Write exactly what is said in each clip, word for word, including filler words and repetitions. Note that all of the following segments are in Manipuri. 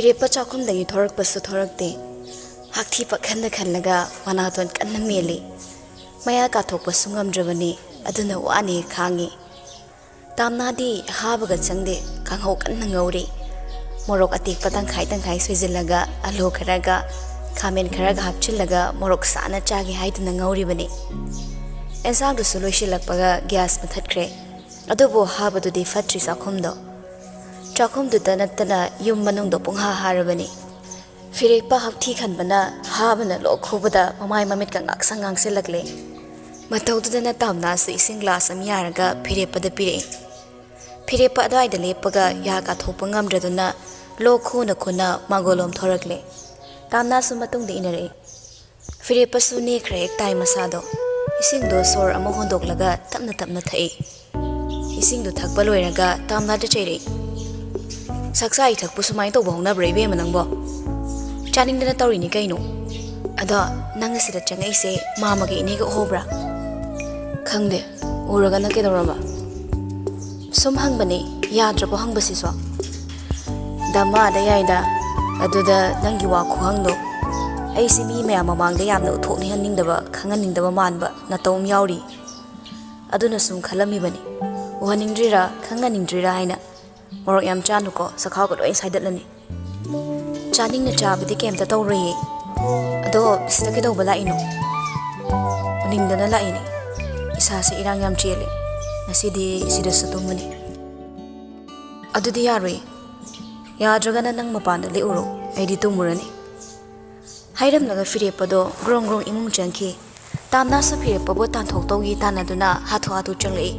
ꯐꯤꯔꯦꯞꯄ ꯆꯥꯛꯈꯨꯝꯗꯒꯤ ꯊꯣꯔꯛꯄꯁꯨ ꯊꯣꯔꯛꯇꯦ꯫ ꯍꯥꯛꯊꯤ ꯄꯛꯈꯟꯗ ꯈꯜꯂꯒ ꯃꯅꯥꯇꯣꯟ ꯀꯟꯅ ꯃꯦꯜꯂꯤ꯫ ꯃꯌꯥ ꯀꯥꯊꯣꯛꯄꯁꯨ ꯉꯝꯗ꯭ꯔꯕꯅꯤ, ꯑꯗꯨꯅ ꯋꯥꯅ ꯈꯥꯡꯉꯤ꯫ ꯇꯥꯝꯅꯥꯗꯤ ꯍꯥꯕꯒ ꯆꯪꯗꯦ, ꯀꯥꯡꯍꯧ ꯀꯟꯅ ꯉꯧꯔꯤ꯫ ꯃꯣꯔꯣꯛ ꯑꯇꯦꯛꯄ ꯇꯪꯈꯥꯏ ꯇꯪꯈꯥꯏ ꯁꯣꯏꯖꯤꯜꯂꯒ, ꯑꯂꯨ ꯈꯔꯒ ꯈꯥꯃꯦꯟ ꯈꯔꯒ ꯍꯥꯞꯆꯤꯜꯂꯒ ꯃꯣꯔꯣꯛ ꯁꯥꯅ ꯆꯥꯒꯦ ꯍꯥꯏꯗꯨꯅ ꯉꯧꯔꯤꯕꯅꯤ꯫ ꯑꯦꯟꯁꯥꯡꯗꯨꯁꯨ ꯂꯣꯏꯁꯤꯜꯂꯛꯄꯒ ꯒ꯭ꯌꯥꯁ ꯃꯨꯊꯠꯈ꯭ꯔꯦ꯫ ꯑꯗꯨꯕꯨ ꯍꯥꯕꯗꯨꯗꯤ ꯐꯠꯇ꯭ꯔꯤ ꯆꯥꯛꯈꯨꯝꯗꯣ꯫ ꯆꯥꯛꯈꯨꯝꯗꯨꯗ ꯅꯠꯇꯅ ꯌꯨꯝ ꯃꯅꯨꯡꯗ ꯄꯨꯡꯍꯥ ꯍꯥꯔꯕꯅꯤ꯫ ꯐꯤꯔꯦꯞꯄ ꯍꯥꯛꯊꯤ ꯈꯟꯕꯅ ꯍꯥꯕꯅ ꯂꯣꯛ ꯈꯨꯕꯗ ꯃꯃꯥꯏ ꯃꯃꯤꯠꯀ ꯉꯥꯡꯁꯪ ꯉꯥꯡꯁꯤꯜꯂꯛꯂꯦ꯫ ꯃꯇꯧꯗꯨꯗꯅ ꯇꯥꯝꯅꯥꯁꯨ ꯏꯁꯤꯡ ꯒ꯭ꯂꯥꯁ ꯑꯃ ꯌꯥꯔꯒ ꯐꯤꯔꯦꯞꯄꯗ ꯄꯤꯔꯛꯏ꯫ ꯐꯤꯔꯦꯞꯄ ꯑꯗꯨꯋꯥꯏꯗ ꯂꯦꯞꯄꯒ ꯌꯥ ꯀꯥꯊꯣꯛꯄ ꯉꯝꯗ꯭ꯔꯗꯨꯅ ꯂꯣꯛ ꯈꯨꯅ ꯈꯨꯅ ꯃꯥꯡꯒꯣꯜꯂꯣꯝ ꯊꯣꯔꯛꯂꯦ꯫ ꯇꯥꯝꯅꯥꯁꯨ ꯃꯇꯨꯡꯗ ꯏꯟꯅꯔꯛꯏ꯫ ꯐꯤꯔꯦꯞꯄꯁꯨ ꯅꯦꯛꯈ꯭ꯔꯦ ꯍꯦꯛ ꯇꯥꯏ ꯃꯁꯥꯗꯣ꯫ ꯏꯁꯤꯡꯗꯣ ꯁꯣꯔ ꯑꯃ ꯍꯣꯟꯗꯣꯛꯂꯒ ꯇꯞꯅ ꯇꯞꯅ ꯊꯛꯏ꯫ ꯏꯁꯤꯡꯗꯨ ꯊꯛꯄ ꯂꯣꯏꯔꯒ ꯇꯥꯝꯅꯥꯗ ꯆꯩꯔꯛꯏ꯫ "ꯆꯥꯛꯆꯥ ꯏꯊꯛꯄꯨ ꯁꯨꯃꯥꯏꯅ ꯇꯧꯕ ꯍꯧꯅꯕ꯭ꯔꯥ ꯏꯕꯦꯝꯃ ꯅꯪꯕꯣ? ꯆꯥꯅꯤꯡꯗꯅ ꯇꯧꯔꯤꯅꯤ ꯀꯩꯅꯣ꯫ ꯑꯗꯣ ꯅꯪ ꯑꯁꯤꯗ ꯆꯪꯉꯛꯏꯁꯦ ꯃꯥꯃꯒ ꯏꯅꯦꯒ ꯎꯍꯧꯕ꯭ꯔꯥ?" "ꯈꯪꯗꯦ꯫ ꯎꯔꯒꯅ ꯀꯩꯗꯧꯔꯕ?" "ꯁꯨꯝ ꯍꯪꯕꯅꯦ, ꯌꯥꯗ꯭ꯔꯕꯣ ꯍꯪꯕꯁꯤꯁꯨ?" "ꯗꯃꯥꯗ ꯌꯥꯏꯗ꯫ ꯑꯗꯨꯗ ꯅꯪꯒꯤ ꯋꯥ ꯈꯨꯍꯪꯗꯣ ꯑꯩꯁꯦ ꯃꯤ ꯃꯌꯥꯝ ꯃꯃꯥꯡꯗ ꯌꯥꯝꯅ ꯎꯠꯊꯣꯛꯅꯤꯡꯍꯟꯅꯤꯡꯗꯕ, ꯈꯪꯍꯟꯅꯤꯡꯗꯕ ꯃꯥꯟꯕ ꯅꯇꯧ ꯑꯃ ꯌꯥꯎꯔꯤ꯫ ꯑꯗꯨꯅ ꯁꯨꯝ ꯈꯜꯂꯝꯃꯤꯕꯅꯤ, ꯎꯍꯟꯅꯤꯡꯗ꯭ꯔꯤꯔꯥ ꯈꯪꯍꯟꯅꯤꯡꯗ꯭ꯔꯤꯔꯥ ꯍꯥꯏꯅ꯫ ꯃꯣꯔꯣꯛ ꯌꯥꯝ ꯆꯥꯅꯨꯀꯣ, ꯆꯈꯥꯎꯒ ꯂꯣꯏ ꯁꯥꯏꯗꯠꯂꯅꯤ꯫ ꯆꯥꯅꯤꯡꯅ ꯆꯥꯕꯗꯤ ꯀꯩꯝꯇ ꯇꯧꯔꯣꯏꯌꯦ꯫ ꯑꯗꯣ ꯁꯤꯗ ꯀꯩꯗꯧꯕ ꯂꯥꯛꯏꯅꯣ?" "ꯎꯅꯤꯡꯗꯅ ꯂꯥꯛꯏꯅꯦ꯫ ꯏꯁꯥꯁꯦ ꯏꯔꯥꯡ ꯌꯥꯝ ꯆꯦꯜꯂꯦ꯫ ꯉꯁꯤꯗꯤ ꯁꯤꯗꯁꯨ ꯇꯨꯝꯃꯅꯤ꯫" "ꯑꯗꯨꯗꯤ ꯌꯥꯔꯣꯏ꯫ ꯌꯥꯗ꯭ꯔꯒꯅ ꯅꯪ ꯃꯄꯥꯟꯗ ꯂꯦꯛꯎꯔꯣ, ꯑꯩꯗꯤ ꯇꯨꯝꯃꯨꯔꯅꯤ꯫" ꯍꯥꯏꯔꯝꯂꯒ ꯐꯤꯔꯦꯞꯄꯗꯣ ꯒ꯭ꯔꯣꯡ ꯒ꯭ꯔꯣꯡ ꯏꯃꯨꯡ ꯆꯪꯈꯤ꯫ ꯇꯥꯝꯅꯥꯁꯨ ꯐꯤꯔꯦꯞꯄꯕꯨ ꯇꯥꯟꯊꯣꯛꯇꯧꯒꯤ ꯇꯥꯟꯅꯗꯨꯅ ꯍꯥꯊꯨ ꯍꯥꯊꯨ ꯆꯪꯂꯛꯏ꯫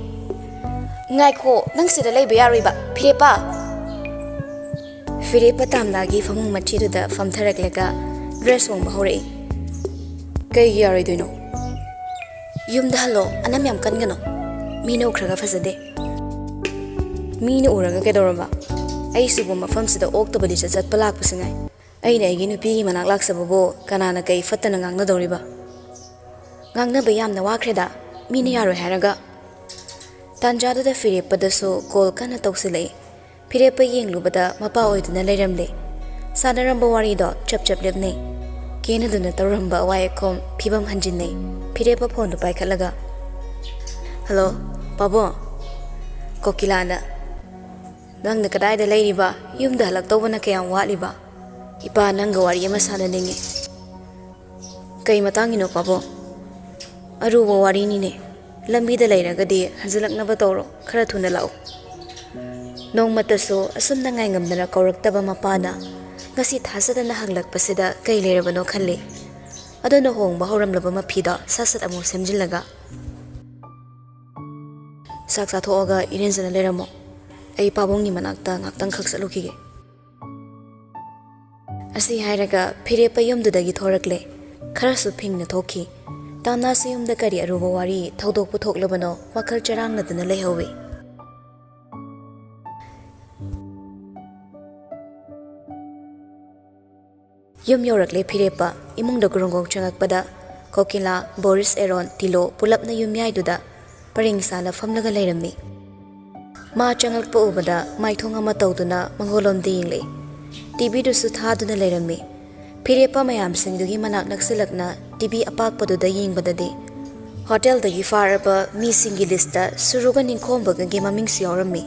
"ꯉꯥꯏꯈꯣ, ꯅꯪ ꯁꯤꯗ ꯂꯩꯕ ꯌꯥꯔꯣꯏꯕ, ꯐꯤꯔꯦꯞꯄ!" ꯐꯤꯔꯦꯞꯄ ꯇꯥꯝꯅꯥꯒꯤ ꯐꯃꯨꯡ ꯃꯆꯤꯗꯨꯗ ꯐꯝꯊꯔꯛꯂꯒ ꯗ꯭ꯔꯦꯁ ꯍꯣꯡꯕ ꯍꯧꯔꯛꯏ꯫ "ꯀꯩꯒꯤ ꯌꯥꯔꯣꯏꯗꯣꯏꯅꯣ?" "ꯌꯨꯝꯗ ꯍꯜꯂꯣ, ꯑꯅꯝ ꯌꯥꯝ ꯀꯟꯒꯅꯣ꯫ ꯃꯤꯅ ꯎꯈ꯭ꯔꯒ ꯐꯖꯗꯦ꯫ ꯃꯤꯅ ꯎꯔꯒ ꯀꯩꯗꯧꯔꯕ? ꯑꯩꯁꯤꯕꯨ ꯃꯐꯝꯁꯤꯗ ꯑꯣꯛꯇꯕ ꯂꯤꯆꯠ ꯆꯠꯄ ꯂꯥꯛꯄꯁꯤ ꯉꯥꯏ꯫ ꯑꯩꯅ ꯑꯩꯒꯤ ꯅꯨꯄꯤꯒꯤ ꯃꯅꯥꯛ ꯂꯥꯛꯆꯕꯕꯨ ꯀꯅꯥꯅ ꯀꯩ ꯐꯠꯇꯅ ꯉꯥꯡꯅꯗꯧꯔꯤꯕ?" "ꯉꯥꯡꯅꯕ ꯌꯥꯝꯅ ꯋꯥꯈ꯭ꯔꯦꯗ, ꯃꯤꯅ ꯌꯥꯔꯣꯏ ꯍꯥꯏꯔꯒ꯫" ꯇꯥꯟꯖꯥꯗꯨꯗ ꯐꯤꯔꯦꯞꯄꯗꯁꯨ ꯀꯣꯜ ꯀꯟꯅ ꯇꯧꯁꯤꯜꯂꯛꯏ꯫ ꯐꯤꯔꯦꯞꯄ ꯌꯦꯡꯂꯨꯕꯗ ꯃꯄꯥ ꯑꯣꯏꯗꯨꯅ ꯂꯩꯔꯝꯂꯦ꯫ ꯁꯥꯟꯅꯔꯝꯕ ꯋꯥꯔꯤꯗꯣ ꯆꯞ ꯆꯞ ꯂꯦꯞꯅꯩ꯫ ꯀꯦꯅꯗꯨꯅ ꯇꯧꯔꯝꯕ ꯑꯋꯥꯏ ꯑꯈꯨꯝ ꯐꯤꯕꯝ ꯍꯟꯖꯤꯟꯅꯩ꯫ ꯐꯤꯔꯦꯞꯄ ꯐꯣꯟꯗꯨ ꯄꯥꯏꯈꯠꯂꯒ, "ꯍꯜꯂꯣ, ꯄꯥꯕꯨꯡ꯫ ꯀꯣꯀꯤꯂꯥꯅ, ꯅꯪꯅ ꯀꯗꯥꯏꯗ ꯂꯩꯔꯤꯕ? ꯌꯨꯝꯗ ꯍꯜꯂꯛꯇꯧꯕꯅ ꯀꯌꯥꯝ ꯋꯥꯠꯂꯤꯕ? ꯏꯄꯥ ꯅꯪꯒ ꯋꯥꯔꯤ ꯑꯃ ꯁꯥꯟꯅꯅꯤꯡꯉꯤ꯫" "ꯀꯩ ꯃꯇꯥꯡꯒꯤꯅꯣ, ꯄꯥꯕꯨꯡ?" "ꯑꯔꯨꯕ ꯋꯥꯔꯤꯅꯤꯅꯦ꯫ ꯂꯝꯕꯤꯗ ꯂꯩꯔꯒꯗꯤ ꯍꯟꯖꯤꯜꯂꯛꯅꯕ ꯇꯧꯔꯣ, ꯈꯔ ꯊꯨꯅ ꯂꯥꯛꯎ꯫" ꯅꯣꯡꯃꯇꯁꯨ ꯑꯁꯨꯝꯅ ꯉꯥꯏꯉꯝꯗꯅ ꯀꯧꯔꯛꯇꯕ ꯃꯄꯥꯅ ꯉꯁꯤ ꯊꯥꯖꯗꯅ ꯍꯪꯂꯛꯄꯁꯤꯗ ꯀꯩ ꯂꯩꯔꯕꯅꯣ ꯈꯜꯂꯤ꯫ ꯑꯗꯨꯅ ꯍꯣꯡꯕ ꯍꯧꯔꯝꯂꯕ ꯃꯐꯤꯗꯣ ꯁꯠ ꯁꯠ ꯑꯃꯨꯛ ꯁꯦꯝꯖꯤꯜꯂꯒ, "ꯆꯥꯛ ꯆꯥꯊꯣꯛꯑꯒ ꯏꯔꯦꯟꯖꯅ ꯂꯩꯔꯝꯃꯣ꯫ ꯑꯩ ꯄꯥꯕꯨꯡꯒꯤ ꯃꯅꯥꯛꯇ ꯉꯥꯛꯇꯪꯈꯛ ꯆꯠꯂꯨꯈꯤꯒꯦ꯫" ꯑꯁꯤ ꯍꯥꯏꯔꯒ ꯐꯤꯔꯦꯞꯄ ꯌꯨꯝꯗꯨꯗꯒꯤ ꯊꯣꯔꯛꯂꯦ꯫ ꯈꯔꯁꯨ ꯐꯤꯡꯅ ꯊꯣꯛꯈꯤ꯫ ꯇꯥꯟꯅꯥꯁꯨ ꯌꯨꯝꯗ ꯀꯔꯤ ꯑꯔꯨꯕ ꯋꯥꯔꯤ ꯊꯧꯗꯣꯛꯄꯨ ꯊꯣꯛꯂꯕꯅꯣ, ꯋꯥꯈꯜ ꯆꯔꯥꯡꯅꯗꯨꯅ ꯂꯩꯍꯧꯋꯤ꯫ ꯌꯨꯝ ꯌꯧꯔꯛꯂꯦ ꯐꯤꯔꯦꯞꯄ꯫ ꯏꯃꯨꯡꯗ ꯒꯨꯔꯨꯡ ꯒꯨꯔꯨꯡ ꯆꯪꯉꯛꯄꯗ ꯀꯣꯀꯤꯂꯥ, ꯕꯣꯔꯤꯁ, ꯑꯦꯔꯣꯟ, ꯇꯤꯂꯣ ꯄꯨꯂꯞꯅ ꯌꯨꯝꯌꯥꯏꯗꯨꯗ ꯄꯔꯦꯡ ꯁꯥꯅ ꯐꯝꯂꯒ ꯂꯩꯔꯝꯃꯤ꯫ ꯃꯥ ꯆꯪꯂꯛꯄ ꯎꯕꯗ ꯃꯥꯏꯊꯣꯡ ꯑꯃ ꯇꯧꯗꯨꯅ ꯃꯪꯒꯣꯜꯂꯣꯝꯗ ꯌꯦꯡꯂꯛꯏ꯫ ꯇꯤꯚꯤꯗꯨꯁꯨ ꯊꯥꯗꯨꯅ ꯂꯩꯔꯝꯃꯤ꯫ ꯐꯤꯔꯦꯞꯄ ꯃꯌꯥꯝꯁꯤꯡꯗꯨꯒꯤ ꯃꯅꯥꯛ ꯅꯛꯁꯤꯜꯂꯛꯅ ꯇꯤꯚꯤ ꯑꯄꯥꯛꯄꯗꯨꯗ ꯌꯦꯡꯕꯗꯗꯤ ꯍꯣꯇꯦꯜꯗꯒꯤ ꯐꯥꯔꯕ ꯃꯤꯁꯤꯡꯒꯤ ꯂꯤꯁꯇ ꯁꯨꯔꯨꯒ ꯅꯤꯡꯈꯣꯝꯕꯒꯒꯤ ꯃꯃꯤꯡꯁꯨ ꯌꯥꯎꯔꯝꯃꯤ꯫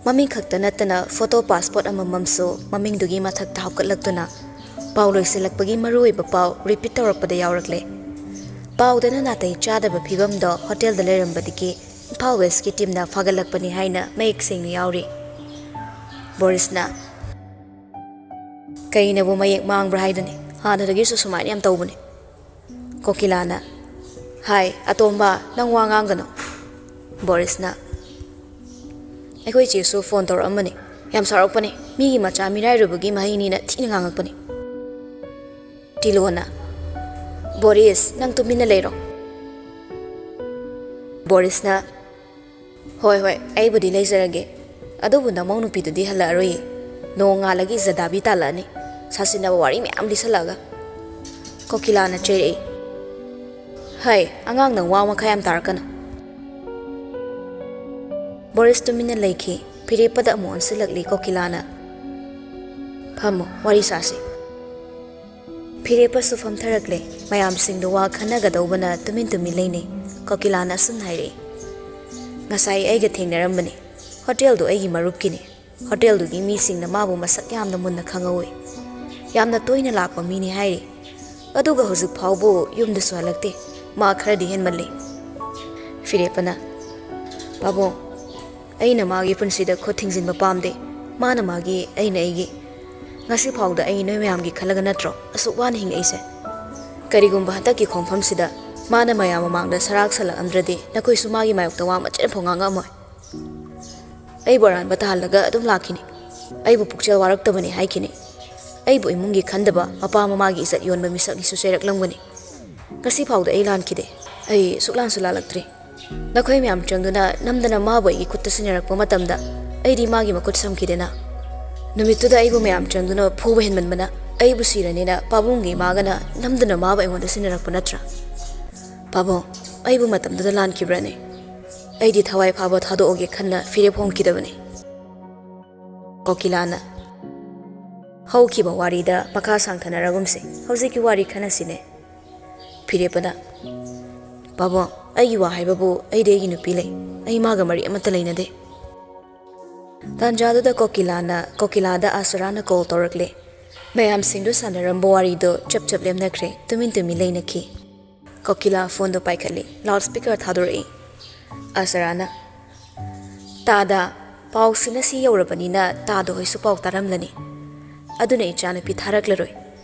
ꯃꯃꯤꯡ ꯈꯛꯇ ꯅꯠꯇꯅ ꯐꯣꯇꯣ ꯄꯥꯁꯄꯣꯔꯠ ꯑꯃꯃꯝꯁꯨ ꯃꯃꯤꯡꯗꯨꯒꯤ ꯃꯊꯛꯇ ꯍꯥꯞꯀꯠꯂꯛꯇꯨꯅ ꯄꯥꯎ ꯂꯣꯏꯁꯤꯜꯂꯛꯄꯒꯤ ꯃꯔꯨꯑꯣꯏꯕ ꯄꯥꯎ ꯔꯤꯄꯤꯠ ꯇꯧꯔꯛꯄꯗ ꯌꯥꯎꯔꯛꯂꯦ꯫ ꯄꯥꯎꯗꯅ ꯅꯥꯇꯩ ꯆꯥꯗꯕ ꯐꯤꯕꯝꯗꯣ ꯍꯣꯇꯦꯜꯗ ꯂꯩꯔꯝꯕꯗꯒꯤ ꯏꯝꯐꯥꯜ ꯋꯦꯁꯀꯤ ꯇꯤꯝꯅ ꯐꯥꯒꯠꯂꯛꯄꯅꯤ ꯍꯥꯏꯅ ꯃꯌꯦꯛ ꯁꯦꯡꯅ ꯌꯥꯎꯔꯤ꯫ ꯕꯣꯔꯤꯁꯅ, "ꯀꯩꯅꯕꯨ ꯃꯌꯦꯛ ꯃꯥꯡꯕ꯭ꯔꯥ ꯍꯥꯏꯗꯨꯅꯤ, ꯍꯥꯟꯅꯗꯒꯤꯁꯨ ꯁꯨꯃꯥꯏꯅ ꯌꯥꯝ ꯇꯧꯕꯅꯤ꯫" ꯀꯣꯀꯤꯂꯥꯅ, "ꯍꯥꯏ ꯑꯇꯣꯝꯕ, ꯅꯪ ꯋꯥ ꯉꯥꯡꯒꯅꯨ꯫" ꯕꯣꯔꯤꯁꯅ, "ꯑꯩꯈꯣꯏ ꯆꯦꯁꯨ ꯐꯣꯟ ꯇꯧꯔꯛꯑꯝꯕꯅꯤ, ꯌꯥꯝ ꯁꯥꯎꯔꯛꯄꯅꯤ, ꯃꯤꯒꯤ ꯃꯆꯥ ꯃꯤꯔꯥꯏꯔꯨꯕꯒꯤ ꯃꯍꯩꯅꯤꯅ ꯊꯤꯅ ꯉꯥꯡꯉꯛꯄꯅꯤ꯫" ꯇꯤꯂꯣꯅ, "ꯕꯣꯔꯤꯁ, ꯅꯪ ꯇꯨꯃꯤꯟꯅ ꯂꯩꯔꯣ꯫" ꯕꯣꯔꯤꯁꯅ, "ꯍꯣꯏ, ꯍꯣꯏ, ꯑꯩꯕꯨꯗꯤ ꯂꯩꯖꯔꯒꯦ꯫ ꯑꯗꯨꯕꯨ ꯅꯃꯧ ꯅꯨꯄꯤꯗꯨꯗꯤ ꯍꯜꯂꯛꯑꯔꯣꯏꯌꯦ꯫ ꯅꯣꯡꯉꯥꯜꯂꯒ ꯏꯖꯗꯥꯕꯤ ꯇꯥꯜꯂꯛꯑꯅꯤ, ꯁꯥꯁꯤꯟꯅꯕ ꯋꯥꯔꯤ ꯃꯌꯥꯝ ꯂꯤꯁꯜꯂꯛꯑꯒ꯫" ꯀꯣꯀꯤꯂꯥꯅ ꯆꯩꯔꯛꯏ, "ꯍꯩ, ꯑꯉꯥꯡ ꯅꯪ ꯋꯥ ꯃꯈꯥ ꯌꯥꯝ ꯇꯥꯔꯛꯀꯅꯨ꯫" ꯕꯣꯔꯤꯁ ꯇꯨꯃꯤꯟꯅ ꯂꯩꯈꯤ꯫ ꯐꯤꯔꯦꯞꯄꯗ ꯑꯃꯨꯛ ꯑꯣꯟꯁꯤꯜꯂꯛꯂꯤ ꯀꯣꯀꯤꯂꯥꯅ꯫ ꯐꯝꯃꯣ, ꯋꯥꯔꯤ ꯁꯥꯁꯤ꯫ ꯐꯤꯔꯦꯞꯄꯁꯨ ꯐꯝꯊꯔꯛꯂꯦ꯫ ꯃꯌꯥꯝꯁꯤꯡꯗꯣ ꯋꯥ ꯈꯟꯅꯒꯗꯧꯕꯅ ꯇꯨꯃꯤꯟ ꯇꯨꯃꯤꯟ ꯂꯩꯅꯩ꯫ ꯀꯣꯀꯤꯂꯥꯅ ꯑꯁꯨꯝ ꯍꯥꯏꯔꯛꯏ, "ꯉꯁꯥꯏ ꯑꯩꯒ ꯊꯦꯡꯅꯔꯝꯕꯅꯤ꯫ ꯍꯣꯇꯦꯜꯗꯨ ꯑꯩꯒꯤ ꯃꯔꯨꯞꯀꯤꯅꯤ꯫ ꯍꯣꯇꯦꯜꯗꯨꯒꯤ ꯃꯤꯁꯤꯡꯅ ꯃꯥꯕꯨ ꯃꯁꯛ ꯌꯥꯝꯅ ꯃꯨꯟꯅ ꯈꯪꯍꯧꯏ꯫ ꯌꯥꯝꯅ ꯇꯣꯏꯅ ꯂꯥꯛꯄ ꯃꯤꯅꯤ ꯍꯥꯏꯔꯤ꯫ ꯑꯗꯨꯒ ꯍꯧꯖꯤꯛ ꯐꯥꯎꯕ ꯌꯨꯝꯗꯁꯨ ꯍꯜꯂꯛꯇꯦ꯫ ꯃꯥ ꯈꯔꯗꯤ ꯍꯦꯟꯃꯜꯂꯤ꯫" ꯐꯤꯔꯦꯞꯄꯅ, "ꯄꯥꯕꯨꯡ, ꯑꯩꯅ ꯃꯥꯒꯤ ꯄꯨꯟꯁꯤꯗ ꯈꯨꯠ ꯊꯤꯡꯖꯤꯟꯕ ꯄꯥꯝꯗꯦ꯫ ꯃꯥꯅ ꯃꯥꯒꯤ, ꯑꯩꯅ ꯑꯩꯒꯤ꯫ ꯉꯁꯤ ꯐꯥꯎꯗ ꯑꯩ ꯅꯣꯏ ꯃꯌꯥꯝꯒꯤ ꯈꯜꯂꯒ ꯅꯠꯇ꯭ꯔꯣ ꯑꯁꯨꯛ ꯋꯥꯅ ꯍꯤꯡꯂꯛꯏꯁꯦ? ꯀꯔꯤꯒꯨꯝꯕ ꯍꯟꯗꯛꯀꯤ ꯈꯣꯡꯐꯝꯁꯤꯗ ꯃꯥꯅ ꯃꯌꯥꯝ ꯃꯃꯥꯡꯗ ꯁꯔꯥꯛ ꯁꯜꯂꯛꯂꯝꯗ꯭ꯔꯗꯤ ꯅꯈꯣꯏꯁꯨ ꯃꯥꯒꯤ ꯃꯥꯌꯣꯛꯇ ꯋꯥ ꯃꯆꯦꯠ ꯑꯃꯐꯥꯎ ꯉꯥꯡꯉꯛꯑꯝꯃꯣꯏ꯫ ꯑꯩꯕꯨ ꯑꯔꯥꯟꯕ ꯇꯥꯍꯜꯂꯒ ꯑꯗꯨꯝ ꯂꯥꯛꯈꯤꯅꯤ꯫ ꯑꯩꯕꯨ ꯄꯨꯛꯆꯦꯜ ꯋꯥꯔꯛꯇꯕꯅꯤ ꯍꯥꯏꯈꯤꯅꯤ꯫ ꯑꯩꯕꯨ ꯏꯃꯨꯡꯒꯤ ꯈꯟꯗꯕ, ꯃꯄꯥ ꯃꯃꯥꯒꯤ ꯏꯖꯠ ꯌꯣꯟꯕ ꯃꯤꯁꯛꯅꯤꯁꯨ ꯆꯩꯔꯛꯂꯝꯒꯅꯤ꯫ ꯉꯁꯤ ꯐꯥꯎꯗ ꯑꯩ ꯂꯥꯟꯈꯤꯗꯦ꯫ ꯑꯩ ꯁꯨꯛꯂꯥꯟꯁꯨ ꯂꯥꯜꯂꯛꯇ꯭ꯔꯤ꯫ ꯅꯈꯣꯏ ꯃꯌꯥꯝ ꯆꯪꯗꯨꯅ ꯅꯝꯗꯅ ꯃꯥꯕꯨ ꯑꯩꯒꯤ ꯈꯨꯠꯇ ꯁꯤꯟꯅꯔꯛꯄ ꯃꯇꯝꯗ ꯑꯩꯗꯤ ꯃꯥꯒꯤ ꯃꯈꯨꯠ ꯁꯝꯈꯤꯗꯦꯅ꯫ ꯅꯨꯃꯤꯠꯇꯨꯗ ꯑꯩꯕꯨ ꯃꯌꯥꯝ ꯆꯪꯗꯨꯅ ꯐꯨꯕ ꯍꯦꯟꯃꯟꯕꯅ ꯑꯩꯕꯨ ꯁꯤꯔꯅꯤꯅ ꯄꯥꯕꯨꯡꯒꯤ ꯏꯃꯥꯒꯅ ꯅꯝꯗꯨꯅ ꯃꯥꯕꯨ ꯑꯩꯉꯣꯟꯗ ꯁꯤꯟꯅꯔꯛꯄ ꯅꯠꯇ꯭ꯔꯥ? ꯄꯥꯕꯨꯡ, ꯑꯩꯕꯨ ꯃꯇꯝꯗꯨꯗ ꯂꯥꯟꯈꯤꯕ꯭ꯔꯅꯦ? ꯑꯩꯗꯤ ꯊꯋꯥꯏ ꯐꯥꯕ ꯊꯥꯗꯣꯛꯑꯒꯦ ꯈꯟꯅ ꯐꯤꯔꯦꯞ ꯍꯣꯡꯈꯤꯗꯕꯅꯤ꯫" ꯀꯣꯀꯤꯂꯥꯅ, "ꯍꯧꯈꯤꯕ ꯋꯥꯔꯤꯗ ꯃꯈꯥ ꯁꯥꯡꯊꯅꯔꯒꯨꯝꯁꯦ꯫ ꯍꯧꯖꯤꯛꯀꯤ ꯋꯥꯔꯤ ꯈꯟꯅꯁꯤꯅꯦ꯫" ꯐꯤꯔꯦꯞꯄꯅ, "ꯄꯥꯕꯨꯡ, ꯑꯩꯒꯤ ꯋꯥ ꯍꯥꯏꯕꯕꯨ ꯑꯩꯗꯤ ꯑꯩꯒꯤ ꯅꯨꯄꯤ ꯂꯩ꯫ ꯑꯩ ꯃꯥꯒ ꯃꯔꯤ ꯑꯃꯠꯇ ꯂꯩꯅꯗꯦ꯫" ꯇꯥꯟꯖꯥꯗꯨꯗ ꯀꯣꯀꯤꯂꯥꯅ, ꯀꯣꯀꯤꯂꯥꯗ ꯑꯥꯁꯔꯥꯅ ꯀꯣꯜ ꯇꯧꯔꯛꯂꯦ꯫ ꯃꯌꯥꯝꯁꯤꯡꯗꯨ ꯁꯥꯟꯅꯔꯝꯕ ꯋꯥꯔꯤꯗꯨ ꯆꯞ ꯆꯞ ꯂꯦꯞꯅꯈ꯭ꯔꯦ꯫ ꯇꯨꯃꯤꯟ ꯇꯨꯃꯤꯟ ꯂꯩꯅꯈꯤ꯫ ꯀꯣꯀꯤꯂꯥ ꯐꯣꯟꯗꯨ ꯄꯥꯏꯈꯠꯂꯤ꯫ ꯂꯥꯎꯗ ꯁ꯭ꯄꯤꯀꯔ ꯊꯥꯗꯣꯔꯛꯏ꯫ ꯑꯥꯁꯔꯥꯅ, "ꯇꯥꯗ, ꯄꯥꯎꯁꯤꯅ ꯁꯤ ꯌꯧꯔꯕꯅꯤꯅ ꯇꯥꯗ ꯍꯣꯏꯁꯨ ꯄꯥꯎ ꯇꯥꯔꯝꯂꯅꯤ꯫ ꯑꯗꯨꯅ ꯏꯆꯥꯅꯨꯄꯤ ꯊꯥꯔꯛꯂꯔꯣꯏ꯫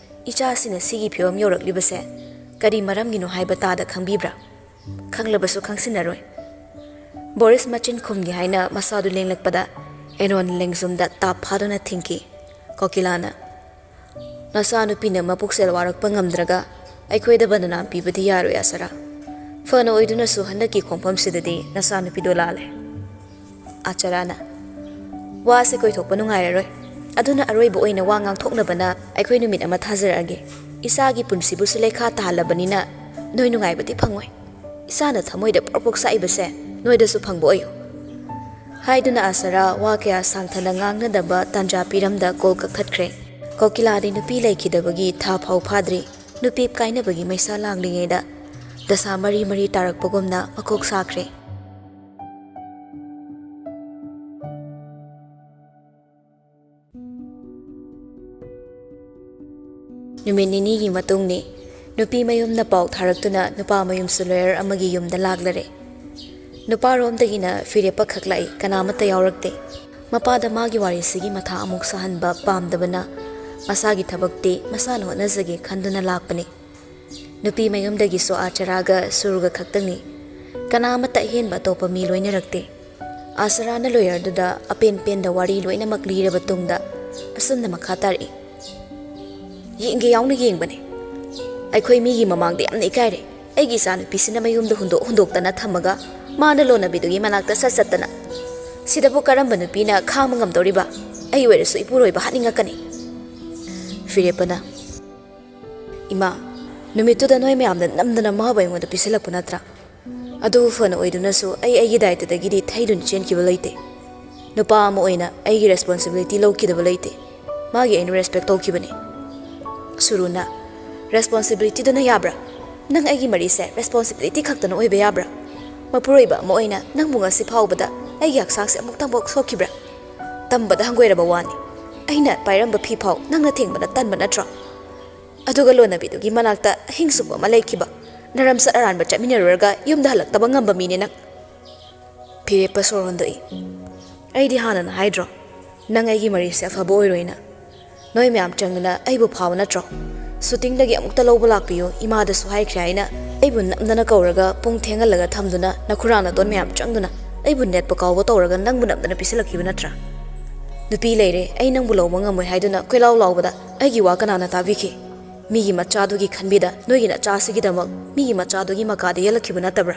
ꯏꯆꯥꯁꯤꯅ ꯁꯤꯒꯤ ꯐꯤꯕꯝ ꯌꯧꯔꯛꯂꯤꯕꯁꯦ ꯀꯔꯤ ꯃꯔꯝꯒꯤꯅꯣ ꯍꯥꯏꯕ ꯇꯥꯗ ꯈꯪꯕꯤꯕ꯭ꯔꯥ? ꯈꯪꯂꯕꯁꯨ ꯈꯪꯁꯤꯟꯅꯔꯣꯏ꯫" ꯕꯣꯔꯤꯁ ꯃꯆꯤꯟ ꯈꯨꯝꯒꯦ ꯍꯥꯏꯅ ꯃꯁꯥꯗꯨ ꯂꯦꯡꯂꯛꯄꯗ ꯑꯦꯔꯣꯟ ꯂꯦꯡꯖꯨꯝꯗ ꯇꯥꯞ ꯐꯥꯗꯨꯅ ꯊꯤꯡꯈꯤ꯫ ꯀꯣꯀꯤꯂꯥꯅ, "ꯅꯆꯥꯅꯨꯄꯤꯅ ꯃꯄꯨꯛꯆꯦꯜ ꯋꯥꯔꯛꯄ ꯉꯝꯗ꯭ꯔꯒ ꯑꯩꯈꯣꯏꯗ ꯕꯟꯗꯅꯥ ꯄꯤꯕꯗꯤ ꯌꯥꯔꯣꯏ, ꯑꯥꯁꯔꯥ꯫ ꯐꯅ ꯑꯣꯏꯗꯨꯅꯁꯨ ꯍꯟꯗꯛꯀꯤ ꯈꯣꯡꯐꯝꯁꯤꯗꯗꯤ ꯅꯆꯥꯅꯨꯄꯤꯗꯣ ꯂꯥꯜꯂꯦ꯫" ꯑꯥꯆꯔꯥꯅ, "ꯋꯥꯁꯦ ꯀꯣꯏꯊꯣꯛꯄ ꯅꯨꯡꯉꯥꯏꯔꯔꯣꯏ꯫ ꯑꯗꯨꯅ ꯑꯔꯣꯏꯕ ꯑꯣꯏꯅ ꯋꯥ ꯉꯥꯡꯊꯣꯛꯅꯕꯅ ꯑꯩꯈꯣꯏ ꯅꯨꯃꯤꯠ ꯑꯃ ꯊꯥꯖꯔꯛꯑꯒꯦ꯫ ꯏꯆꯥꯒꯤ ꯄꯨꯟꯁꯤꯕꯨꯁꯨ ꯂꯩꯈꯥ ꯇꯥꯍꯜꯂꯕꯅꯤꯅ ꯅꯣꯏ ꯅꯨꯡꯉꯥꯏꯕꯗꯤ ꯐꯪꯉꯣꯏ꯫ ꯏꯆꯥꯅ ꯊꯃꯣꯏꯗ ꯄ꯭ꯔꯣꯛ ꯄ꯭ꯔꯣꯛ ꯆꯥꯛꯏꯕꯁꯦ ꯅꯣꯏꯗꯁꯨ ꯐꯪꯕ ꯑꯣꯏꯌꯨ꯫" ꯍꯥꯏꯗꯨꯅ ꯑꯥꯁꯔꯥ ꯋꯥ ꯀꯌꯥ ꯁꯥꯡꯊꯅ ꯉꯥꯡꯅꯗꯕ ꯇꯥꯟꯖꯥ ꯄꯤꯔꯝꯗ ꯀꯣꯜ ꯀꯛꯊꯠꯈ꯭ꯔꯦ꯫ ꯀꯣꯀꯤꯂꯥꯗꯤ ꯅꯨꯄꯤ ꯂꯩꯈꯤꯗꯕꯒꯤ ꯊꯥ ꯐꯥꯎ ꯐꯥꯗ꯭ꯔꯤ, ꯅꯨꯄꯤ ꯀꯥꯏꯅꯕꯒꯤ ꯃꯩꯁꯥ ꯂꯥꯡꯂꯤꯉꯩꯗ ꯗꯁꯥ ꯃꯔꯤ ꯃꯔꯤ ꯇꯥꯔꯛꯄꯒꯨꯝꯅ ꯃꯀꯣꯛ ꯁꯥꯈ꯭ꯔꯦ꯫ ꯅꯨꯃꯤꯠ ꯅꯤꯅꯤꯒꯤ ꯃꯇꯨꯡꯅꯤ꯫ ꯅꯨꯄꯤ ꯃꯌꯨꯝꯅ ꯄꯥꯎ ꯊꯥꯔꯛꯇꯨꯅ ꯅꯨꯄꯥ ꯃꯌꯨꯝꯁꯨ ꯂꯣꯌꯔ ꯑꯃꯒꯤ ꯌꯨꯝꯗ ꯂꯥꯛꯂꯔꯦ꯫ ꯅꯨꯄꯥꯔꯣꯝꯗꯒꯤꯅ ꯐꯤꯔꯦꯞꯄ ꯈꯛ ꯂꯥꯛꯏ, ꯀꯅꯥꯃꯠꯇ ꯌꯥꯎꯔꯛꯇꯦ꯫ ꯃꯄꯥꯗ ꯃꯥꯒꯤ ꯋꯥꯔꯤꯁꯤꯒꯤ ꯃꯊꯥ ꯑꯃꯨꯛ ꯁꯥꯍꯟꯕ ꯄꯥꯝꯗꯕꯅ ꯃꯁꯥꯒꯤ ꯊꯕꯛꯇꯤ ꯃꯁꯥꯅ ꯍꯣꯠꯅꯖꯒꯦ ꯈꯟꯗꯨꯅ ꯂꯥꯛꯄꯅꯤ꯫ ꯅꯨꯄꯤ ꯃꯌꯨꯝꯗꯒꯤꯁꯨ ꯑꯥꯆꯔꯥꯒ ꯁꯨꯔꯨꯒ ꯈꯛꯇꯪꯅꯤ꯫ ꯀꯅꯥ ꯑꯃꯠꯇ ꯑꯍꯦꯟꯕ ꯑꯇꯣꯞꯄ ꯃꯤ ꯂꯣꯏꯅꯔꯛꯇꯦ꯫ ꯑꯥꯆꯔꯥꯅ ꯂꯣꯌꯔꯗꯨꯗ ꯑꯄꯦꯟ ꯄꯦꯟꯗ ꯋꯥꯔꯤ ꯂꯣꯏꯅꯃꯛ ꯂꯤꯔꯕ ꯇꯨꯡꯗ ꯑꯁꯨꯝꯅ ꯃꯈꯥ ꯇꯥꯔꯛꯏ꯫ "ꯌꯦꯡꯒꯦ ꯌꯥꯎꯅ ꯌꯦꯡꯕꯅꯦ꯫ ꯑꯩꯈꯣꯏ ꯃꯤꯒꯤ ꯃꯃꯥꯡꯗ ꯌꯥꯝꯅ ꯏꯀꯥꯏꯔꯦ꯫ ꯑꯩꯒꯤ ꯏꯆꯥꯅꯨꯄꯤꯁꯤꯅ ꯃꯌꯨꯝꯗ ꯍꯨꯟꯗꯣꯛ ꯍꯨꯟꯗꯣꯛꯇꯅ ꯊꯝꯃꯒ ꯃꯥꯅ ꯂꯣꯟꯅꯕꯤꯗꯨꯒꯤ ꯃꯅꯥꯛꯇ ꯆꯠ ꯆꯠꯇꯅ꯫ ꯁꯤꯗꯕꯨ ꯀꯔꯝꯕ ꯅꯨꯄꯤꯅ ꯈꯥꯡꯕ ꯉꯝꯗꯧꯔꯤꯕ? ꯑꯩ ꯑꯣꯏꯔꯁꯨ ꯏꯄꯨꯔꯣꯏꯕ ꯍꯥꯠꯅꯤꯡꯉꯛꯀꯅꯤ꯫" ꯐꯤꯔꯦꯞꯄꯅ, "ꯏꯃꯥ, ꯅꯨꯃꯤꯠꯇꯨꯗ ꯅꯣꯏ ꯃꯌꯥꯝꯅ ꯅꯝꯗꯅ ꯃꯥꯕꯨ ꯑꯩꯉꯣꯟꯗ ꯄꯤꯁꯤꯜꯂꯛꯄ ꯅꯠꯇ꯭ꯔꯥ? ꯑꯗꯨꯕꯨ ꯐꯅ ꯑꯣꯏꯗꯨꯅꯁꯨ ꯑꯩ ꯑꯩꯒꯤ ꯗꯥꯏꯇꯗꯒꯤꯗꯤ ꯊꯩꯗꯨꯅ ꯆꯦꯟꯈꯤꯕ ꯂꯩꯇꯦ꯫ ꯅꯨꯄꯥ ꯑꯃ ꯑꯣꯏꯅ ꯑꯩꯒꯤ ꯔꯦꯁꯄꯣꯟꯁꯤꯕꯤꯂꯤꯇꯤ ꯂꯧꯈꯤꯗꯕ ꯂꯩꯇꯦ꯫ ꯃꯥꯒꯤ ꯑꯩꯅ ꯔꯦꯁꯄꯦꯛ ꯇꯧꯈꯤꯕꯅꯤ꯫" ꯁꯨꯔꯨꯅ, "ꯔꯦꯁꯄꯣꯟꯁꯤꯕꯤꯂꯤꯇꯤꯗꯨꯅ ꯌꯥꯕ꯭ꯔꯥ? ꯅꯪ ꯑꯩꯒꯤ ꯃꯔꯤꯁꯦ ꯔꯦꯁꯄꯣꯟꯁꯤꯕꯤꯂꯤꯇꯤ ꯈꯛꯇꯅ ꯑꯣꯏꯕ ꯌꯥꯕ꯭ꯔꯥ? ꯃꯄꯨꯔꯣꯏꯕ ꯑꯃ ꯑꯣꯏꯅ ꯅꯪꯕꯨ ꯉꯁꯤ ꯐꯥꯎꯕꯗ ꯑꯩꯒꯤ ꯍꯛꯆꯥꯡꯁꯦ ꯑꯃꯨꯛꯇꯪꯕꯧ ꯁꯣꯛꯈꯤꯕ꯭ꯔꯥ? ꯇꯝꯕꯗ ꯍꯪꯒꯣꯏꯔꯕ ꯋꯥꯅꯤ꯫ ꯑꯩꯅ ꯄꯥꯏꯔꯝꯕ ꯐꯤ ꯐꯥꯎ ꯅꯪꯅ ꯊꯦꯡꯕꯅ ꯇꯟꯕ ꯅꯠꯇ꯭ꯔꯣ? ꯑꯗꯨꯒ ꯂꯣꯟꯅꯕꯤꯗꯨꯒꯤ ꯃꯅꯥꯛꯇ ꯑꯍꯤꯡ ꯁꯨꯡꯕ ꯑꯃ ꯂꯩꯈꯤꯕ, ꯅꯔꯝꯆꯠ ꯑꯔꯥꯟꯕ ꯆꯠꯃꯤꯟꯅꯔꯨꯔꯒ ꯌꯨꯝꯗ ꯍꯜꯂꯛꯇꯕ ꯉꯝꯕ ꯃꯤꯅꯦ ꯅꯪ꯫" ꯐꯤꯔꯦꯞꯄ ꯁꯣꯔ ꯍꯣꯟꯗꯣꯛꯏ꯫ "ꯑꯩꯗꯤ ꯍꯥꯟꯅꯅ ꯍꯥꯏꯗ꯭ꯔꯣ, ꯅꯪ ꯑꯩꯒꯤ ꯃꯔꯤꯁꯦ ꯑꯐꯕ ꯑꯣꯏꯔꯣꯏꯅ? ꯅꯣꯏ ꯃꯌꯥꯝ ꯆꯪꯗꯅ ꯑꯩꯕꯨ ꯐꯥꯕ ꯅꯠꯇ꯭ꯔꯣ? ꯁꯨꯇꯤꯡꯗꯒꯤ ꯑꯃꯨꯛꯇ ꯂꯧꯕ ꯂꯥꯛꯄꯤꯌꯨ, ꯏꯃꯥꯗꯁꯨ ꯍꯥꯏꯈ꯭ꯔꯦ ꯍꯥꯏꯅ ꯑꯩꯕꯨ ꯅꯝꯗꯅ ꯀꯧꯔꯒ ꯄꯨꯡ ꯊꯦꯡꯍꯜꯂꯒ ꯊꯝꯗꯨꯅ ꯅꯈꯨꯔꯥ ꯅꯇꯣꯟ ꯃꯌꯥꯝ ꯆꯪꯗꯨꯅ ꯑꯩꯕꯨ ꯅꯦꯠꯄ ꯀꯥꯎꯕ ꯇꯧꯔꯒ ꯅꯪꯕꯨ ꯅꯝꯗꯅ ꯄꯤꯁꯤꯜꯂꯛꯈꯤꯕ ꯅꯠꯇ꯭ꯔꯥ? ꯅꯨꯄꯤ ꯂꯩꯔꯦ, ꯑꯩ ꯅꯪꯕꯨ ꯂꯧꯕ ꯉꯝꯃꯣꯏ ꯍꯥꯏꯗꯨꯅ ꯀꯣꯏꯂꯥꯎ ꯂꯥꯎꯕꯗ ꯑꯩꯒꯤ ꯋꯥ ꯀꯅꯥꯅ ꯇꯥꯕꯤꯈꯤ? ꯃꯤꯒꯤ ꯃꯆꯥꯗꯨꯒꯤ ꯈꯟꯕꯤꯗ ꯅꯣꯏꯒꯤ ꯅꯆꯥꯁꯤꯒꯤꯗꯃꯛ ꯃꯤꯒꯤ ꯃꯆꯥꯗꯨꯒꯤ ꯃꯀꯥꯗ ꯌꯦꯜꯂꯛꯈꯤꯕ ꯅꯠꯇꯕ꯭ꯔꯥ?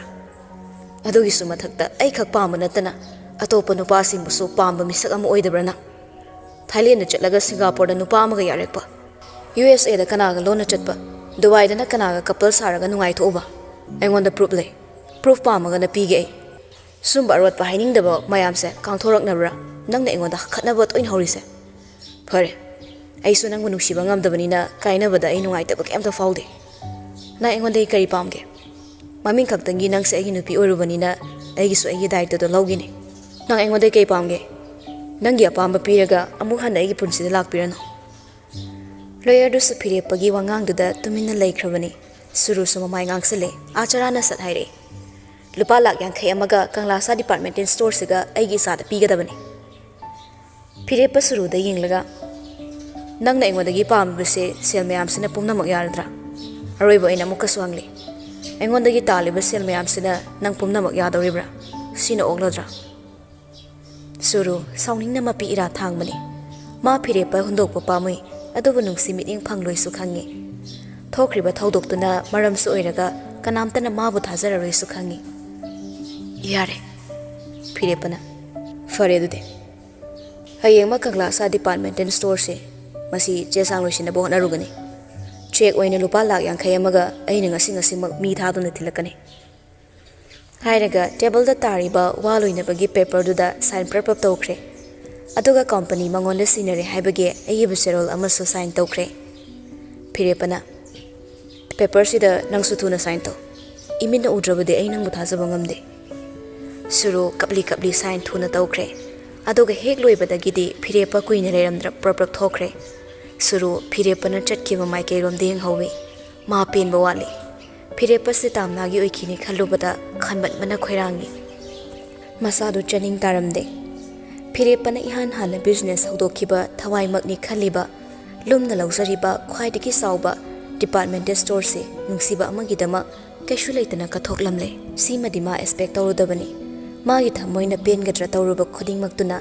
ꯑꯗꯨꯒꯤꯁꯨ ꯃꯊꯛꯇ ꯑꯩ ꯈꯛ ꯄꯥꯝꯕ ꯅꯠꯇꯅ ꯑꯇꯣꯞꯄ ꯅꯨꯄꯥꯁꯤꯡꯕꯨꯁꯨ ꯄꯥꯝꯕ ꯃꯤꯁꯛ ꯑꯃ ꯑꯣꯏꯗꯕ꯭ꯔꯥ ꯅꯪ? ꯊꯥꯏꯂꯦꯟꯗ ꯆꯠꯂꯒ ꯁꯤꯡꯒꯥꯄꯨꯔꯗ ꯅꯨꯄꯥ ꯑꯃꯒ ꯌꯥꯔꯛꯄ, ꯌꯨ ꯑꯦꯁ ꯑꯦꯗ ꯀꯅꯥꯒ ꯂꯣꯟꯅ ꯆꯠꯄ, ꯗꯨꯕꯥꯏꯗꯅ ꯀꯅꯥꯒ ꯀꯄꯜ ꯁꯥꯔꯒ ꯅꯨꯡꯉꯥꯏꯊꯣꯛꯎꯕ? ꯑꯩꯉꯣꯟꯗ ꯄ꯭ꯔꯨꯐ ꯂꯩ꯫ ꯄ꯭ꯔꯨꯐ ꯄꯥꯝꯃꯒꯅ ꯄꯤꯒꯦ ꯑꯩ꯫ ꯁꯨꯝꯕ ꯑꯔꯣꯠꯄ ꯍꯥꯏꯅꯤꯡꯗꯕ ꯃꯌꯥꯝꯁꯦ ꯀꯥꯡꯊꯣꯔꯛꯅꯕ꯭ꯔꯥ ꯅꯪꯅ ꯑꯩꯉꯣꯟꯗ ꯈꯠꯅꯕ ꯇꯣꯏꯅ ꯍꯧꯔꯤꯁꯦ? ꯐꯔꯦ, ꯑꯩꯁꯨ ꯅꯪꯕꯨ ꯅꯨꯡꯁꯤꯕ ꯉꯝꯗꯕꯅꯤꯅ ꯀꯥꯏꯅꯕꯗ ꯑꯩ ꯅꯨꯡꯉꯥꯏꯇꯕ ꯀꯩꯝꯇ ꯐꯥꯎꯗꯦ꯫ ꯅꯪ ꯑꯩꯉꯣꯟꯗꯒꯤ ꯀꯔꯤ ꯄꯥꯝꯒꯦ? ꯃꯃꯤꯡ ꯈꯛꯇꯪꯒꯤ ꯅꯪꯁꯦ ꯑꯩꯒꯤ ꯅꯨꯄꯤ ꯑꯣꯏꯔꯨꯕꯅꯤꯅ ꯑꯩꯒꯤꯁꯨ ꯑꯩꯒꯤ ꯗꯥꯏꯇꯗꯣ ꯂꯧꯒꯅꯤ꯫ ꯅꯪ ꯑꯩꯉꯣꯟꯗꯒꯤ ꯀꯔꯤ ꯄꯥꯝꯒꯦ? ꯅꯪꯒꯤ ꯑꯄꯥꯝꯕ ꯄꯤꯔꯒ ꯑꯃꯨꯛ ꯍꯟꯅ ꯑꯩꯒꯤ ꯄꯨꯟꯁꯤꯗ ꯂꯥꯛꯄꯤꯔꯅꯨ꯫ ꯂꯣꯌꯔꯗꯨꯁꯨ ꯐꯤꯔꯦꯞꯄꯒꯤ ꯋꯥꯉꯥꯡꯗꯨꯗ ꯇꯨꯃꯤꯟꯅ ꯂꯩꯈ꯭ꯔꯕꯅꯤ꯫ ꯁꯨꯔꯨꯁꯨ ꯃꯃꯥꯏ ꯉꯥꯡꯁꯤꯜꯂꯦ꯫ ꯑꯥ ꯆꯔꯥꯅ ꯁꯠ ꯍꯥꯏꯔꯛꯏ, "ꯂꯨꯄꯥ ꯂꯥꯛ ꯌꯥꯡꯈꯩ ꯑꯃꯒ ꯀꯪꯂꯥꯁꯥ ꯗꯤꯄꯥꯔꯠꯃꯦꯟꯇꯦꯜ ꯁ꯭ꯇꯣꯔꯁꯤꯒ ꯑꯩꯒꯤ ꯏꯆꯥꯗ ꯄꯤꯒꯗꯕꯅꯤ꯫" ꯐꯤꯔꯦꯞꯄ ꯁꯨꯔꯨꯗ ꯌꯦꯡꯂꯒ, "ꯅꯪꯅ ꯑꯩꯉꯣꯟꯗꯒꯤ ꯄꯥꯝꯂꯤꯕꯁꯦ ꯁꯦꯜ ꯃꯌꯥꯝꯁꯤꯅ ꯄꯨꯝꯅꯃꯛ ꯌꯥꯔꯗ꯭ꯔꯥ?" ꯑꯔꯣꯏꯕ ꯑꯩꯅ ꯑꯃꯨꯛꯀꯁꯨ ꯍꯪꯂꯤ, "ꯑꯩꯉꯣꯟꯗꯒꯤ ꯇꯥꯜꯂꯤꯕ ꯁꯦꯜ ꯃꯌꯥꯝꯁꯤꯅ ꯅꯪ ꯄꯨꯝꯅꯃꯛ ꯌꯥꯗꯧꯔꯤꯕ꯭ꯔꯥ? ꯁꯤꯅ ꯑꯣꯛꯂꯗ꯭ꯔꯥ?" ꯁꯨꯔꯨ ꯁꯥꯎꯅꯤꯡꯅ ꯃꯄꯤ ꯏꯔꯥ ꯊꯥꯡꯕꯅꯤ꯫ ꯃꯥ ꯐꯤꯔꯦꯞꯄ ꯍꯨꯟꯗꯣꯛꯄ ꯄꯥꯝꯃꯨꯏ, ꯑꯗꯨꯕꯨ ꯅꯨꯡꯁꯤ ꯃꯤꯠꯌꯦꯡ ꯐꯪꯂꯣꯏꯁꯨ ꯈꯪꯉꯤ꯫ ꯊꯣꯛꯈ꯭ꯔꯤꯕ ꯊꯧꯗꯣꯛꯇꯨꯅ ꯃꯔꯝꯁꯨ ꯑꯣꯏꯔꯒ ꯀꯅꯥꯝꯇꯅ ꯃꯥꯕꯨ ꯊꯥꯖꯔꯔꯣꯏꯁꯨ ꯈꯪꯉꯤ꯫ "ꯌꯥꯔꯦ," ꯐꯤꯔꯦꯞꯄꯅ꯫ "ꯐꯔꯦ ꯑꯗꯨꯗꯤ꯫ ꯍꯌꯦꯡꯃꯛ ꯀꯪꯂꯥꯁꯥ ꯗꯤꯄꯥꯔꯠꯃꯦꯟꯇꯦꯜ ꯁ꯭ꯇꯣꯔꯁꯦ ꯃꯁꯤ ꯆꯦ ꯆꯥꯡ ꯂꯣꯏꯁꯤꯟꯅꯕ ꯍꯣꯠꯅꯔꯨꯒꯅꯤ꯫ ꯆꯦꯛ ꯑꯣꯏꯅ ꯂꯨꯄꯥ ꯂꯥꯛ ꯌꯥꯡꯈꯩ ꯑꯃꯒ ꯑꯩꯅ ꯉꯁꯤ ꯉꯁꯤꯃꯛ ꯃꯤ ꯊꯥꯗꯨꯅ ꯊꯤꯜꯂꯛꯀꯅꯤ꯫" ꯍꯥꯏꯔꯒ ꯇꯦꯕꯜꯗ ꯇꯥꯔꯤꯕ ꯋꯥ ꯂꯣꯏꯅꯕꯒꯤ ꯄꯦꯄꯔꯗꯨꯗ ꯁꯥꯏꯟ ꯄ꯭ꯔꯞ ꯄ꯭ꯔꯞ ꯇꯧꯈ꯭ꯔꯦ꯫ ꯑꯗꯨꯒ ꯀꯝꯄꯅꯤ ꯃꯉꯣꯟꯗ ꯁꯤꯟꯅꯔꯦ ꯍꯥꯏꯕꯒꯤ ꯑꯏꯕ ꯆꯦꯔꯣꯜ ꯑꯃꯁꯨ ꯁꯥꯏꯟ ꯇꯧꯈ꯭ꯔꯦ꯫ ꯐꯤꯔꯦꯞꯄꯅ, "ꯄꯦꯄꯔꯁꯤꯗ ꯅꯪꯁꯨ ꯊꯨꯅ ꯁꯥꯏꯟ ꯇꯧ꯫ ꯏꯃꯤꯠꯅ ꯎꯗ꯭ꯔꯕꯗꯤ ꯑꯩ ꯅꯪꯕꯨ ꯊꯥꯖꯕ ꯉꯝꯗꯦ꯫" ꯁꯨꯔꯨ ꯀꯞꯂꯤ ꯀꯞꯂꯤ ꯁꯥꯏꯟ ꯊꯨꯅ ꯇꯧꯈ꯭ꯔꯦ꯫ ꯑꯗꯨꯒ ꯍꯦꯛ ꯂꯣꯏꯕꯗꯒꯤꯗꯤ ꯐꯤꯔꯦꯞꯄ ꯀꯨꯏꯅ ꯂꯩꯔꯝꯗ꯭ꯔ ꯄ꯭ꯔꯞ ꯄ꯭ꯔꯞ ꯊꯣꯛꯈ꯭ꯔꯦ꯫ ꯁꯨꯔꯨ ꯐꯤꯔꯦꯞꯄꯅ ꯆꯠꯈꯤꯕ ꯃꯥꯏꯀꯩꯔꯣꯝꯗ ꯌꯦꯡꯍꯧꯏ꯫ ꯃꯥ ꯄꯦꯟꯕ ꯋꯥꯠꯂꯤ꯫ ꯐꯤꯔꯦꯞꯄꯁꯤ ꯇꯥꯝꯅꯥꯒꯤ ꯑꯣꯏꯈꯤꯅꯤ ꯈꯜꯂꯨꯕꯗ ꯈꯟꯕꯟꯕꯅ ꯈꯣꯏꯔꯥꯡꯉꯤ꯫ ꯃꯁꯥꯗꯨ ꯆꯥꯅꯤꯡ ꯇꯥꯔꯝꯗꯦ꯫ ꯐꯤꯔꯦꯞꯄꯅ ꯏꯍꯥꯟ ꯍꯥꯟꯅ ꯕꯤꯖꯤꯅꯦꯁ ꯍꯧꯗꯣꯛꯈꯤꯕ ꯊꯋꯥꯏꯃꯛꯅꯤ ꯈꯜꯂꯤꯕ, ꯂꯨꯝꯅ ꯂꯧꯖꯔꯤꯕ ꯈ꯭ꯋꯥꯏꯗꯒꯤ ꯆꯥꯎꯕ ꯗꯤꯄꯥꯔꯠꯃꯦꯟꯇꯦꯜ ꯁ꯭ꯇꯣꯔꯁꯤ ꯅꯨꯡꯁꯤꯕ ꯑꯃꯒꯤꯗꯃꯛ ꯀꯩꯁꯨ ꯂꯩꯇꯅ ꯀꯠꯊꯣꯛꯂꯝꯂꯦ꯫ ꯁꯤꯃꯗꯤ ꯃꯥ ꯑꯦꯛꯁꯄꯦꯛ ꯇꯧꯔꯨꯗꯕꯅꯤ꯫ ꯃꯥꯒꯤ ꯊꯃꯣꯏꯅ ꯄꯦꯟꯒꯗ꯭ꯔꯥ ꯇꯧꯔꯨꯕ ꯈꯨꯗꯤꯡꯃꯛꯇꯨꯅ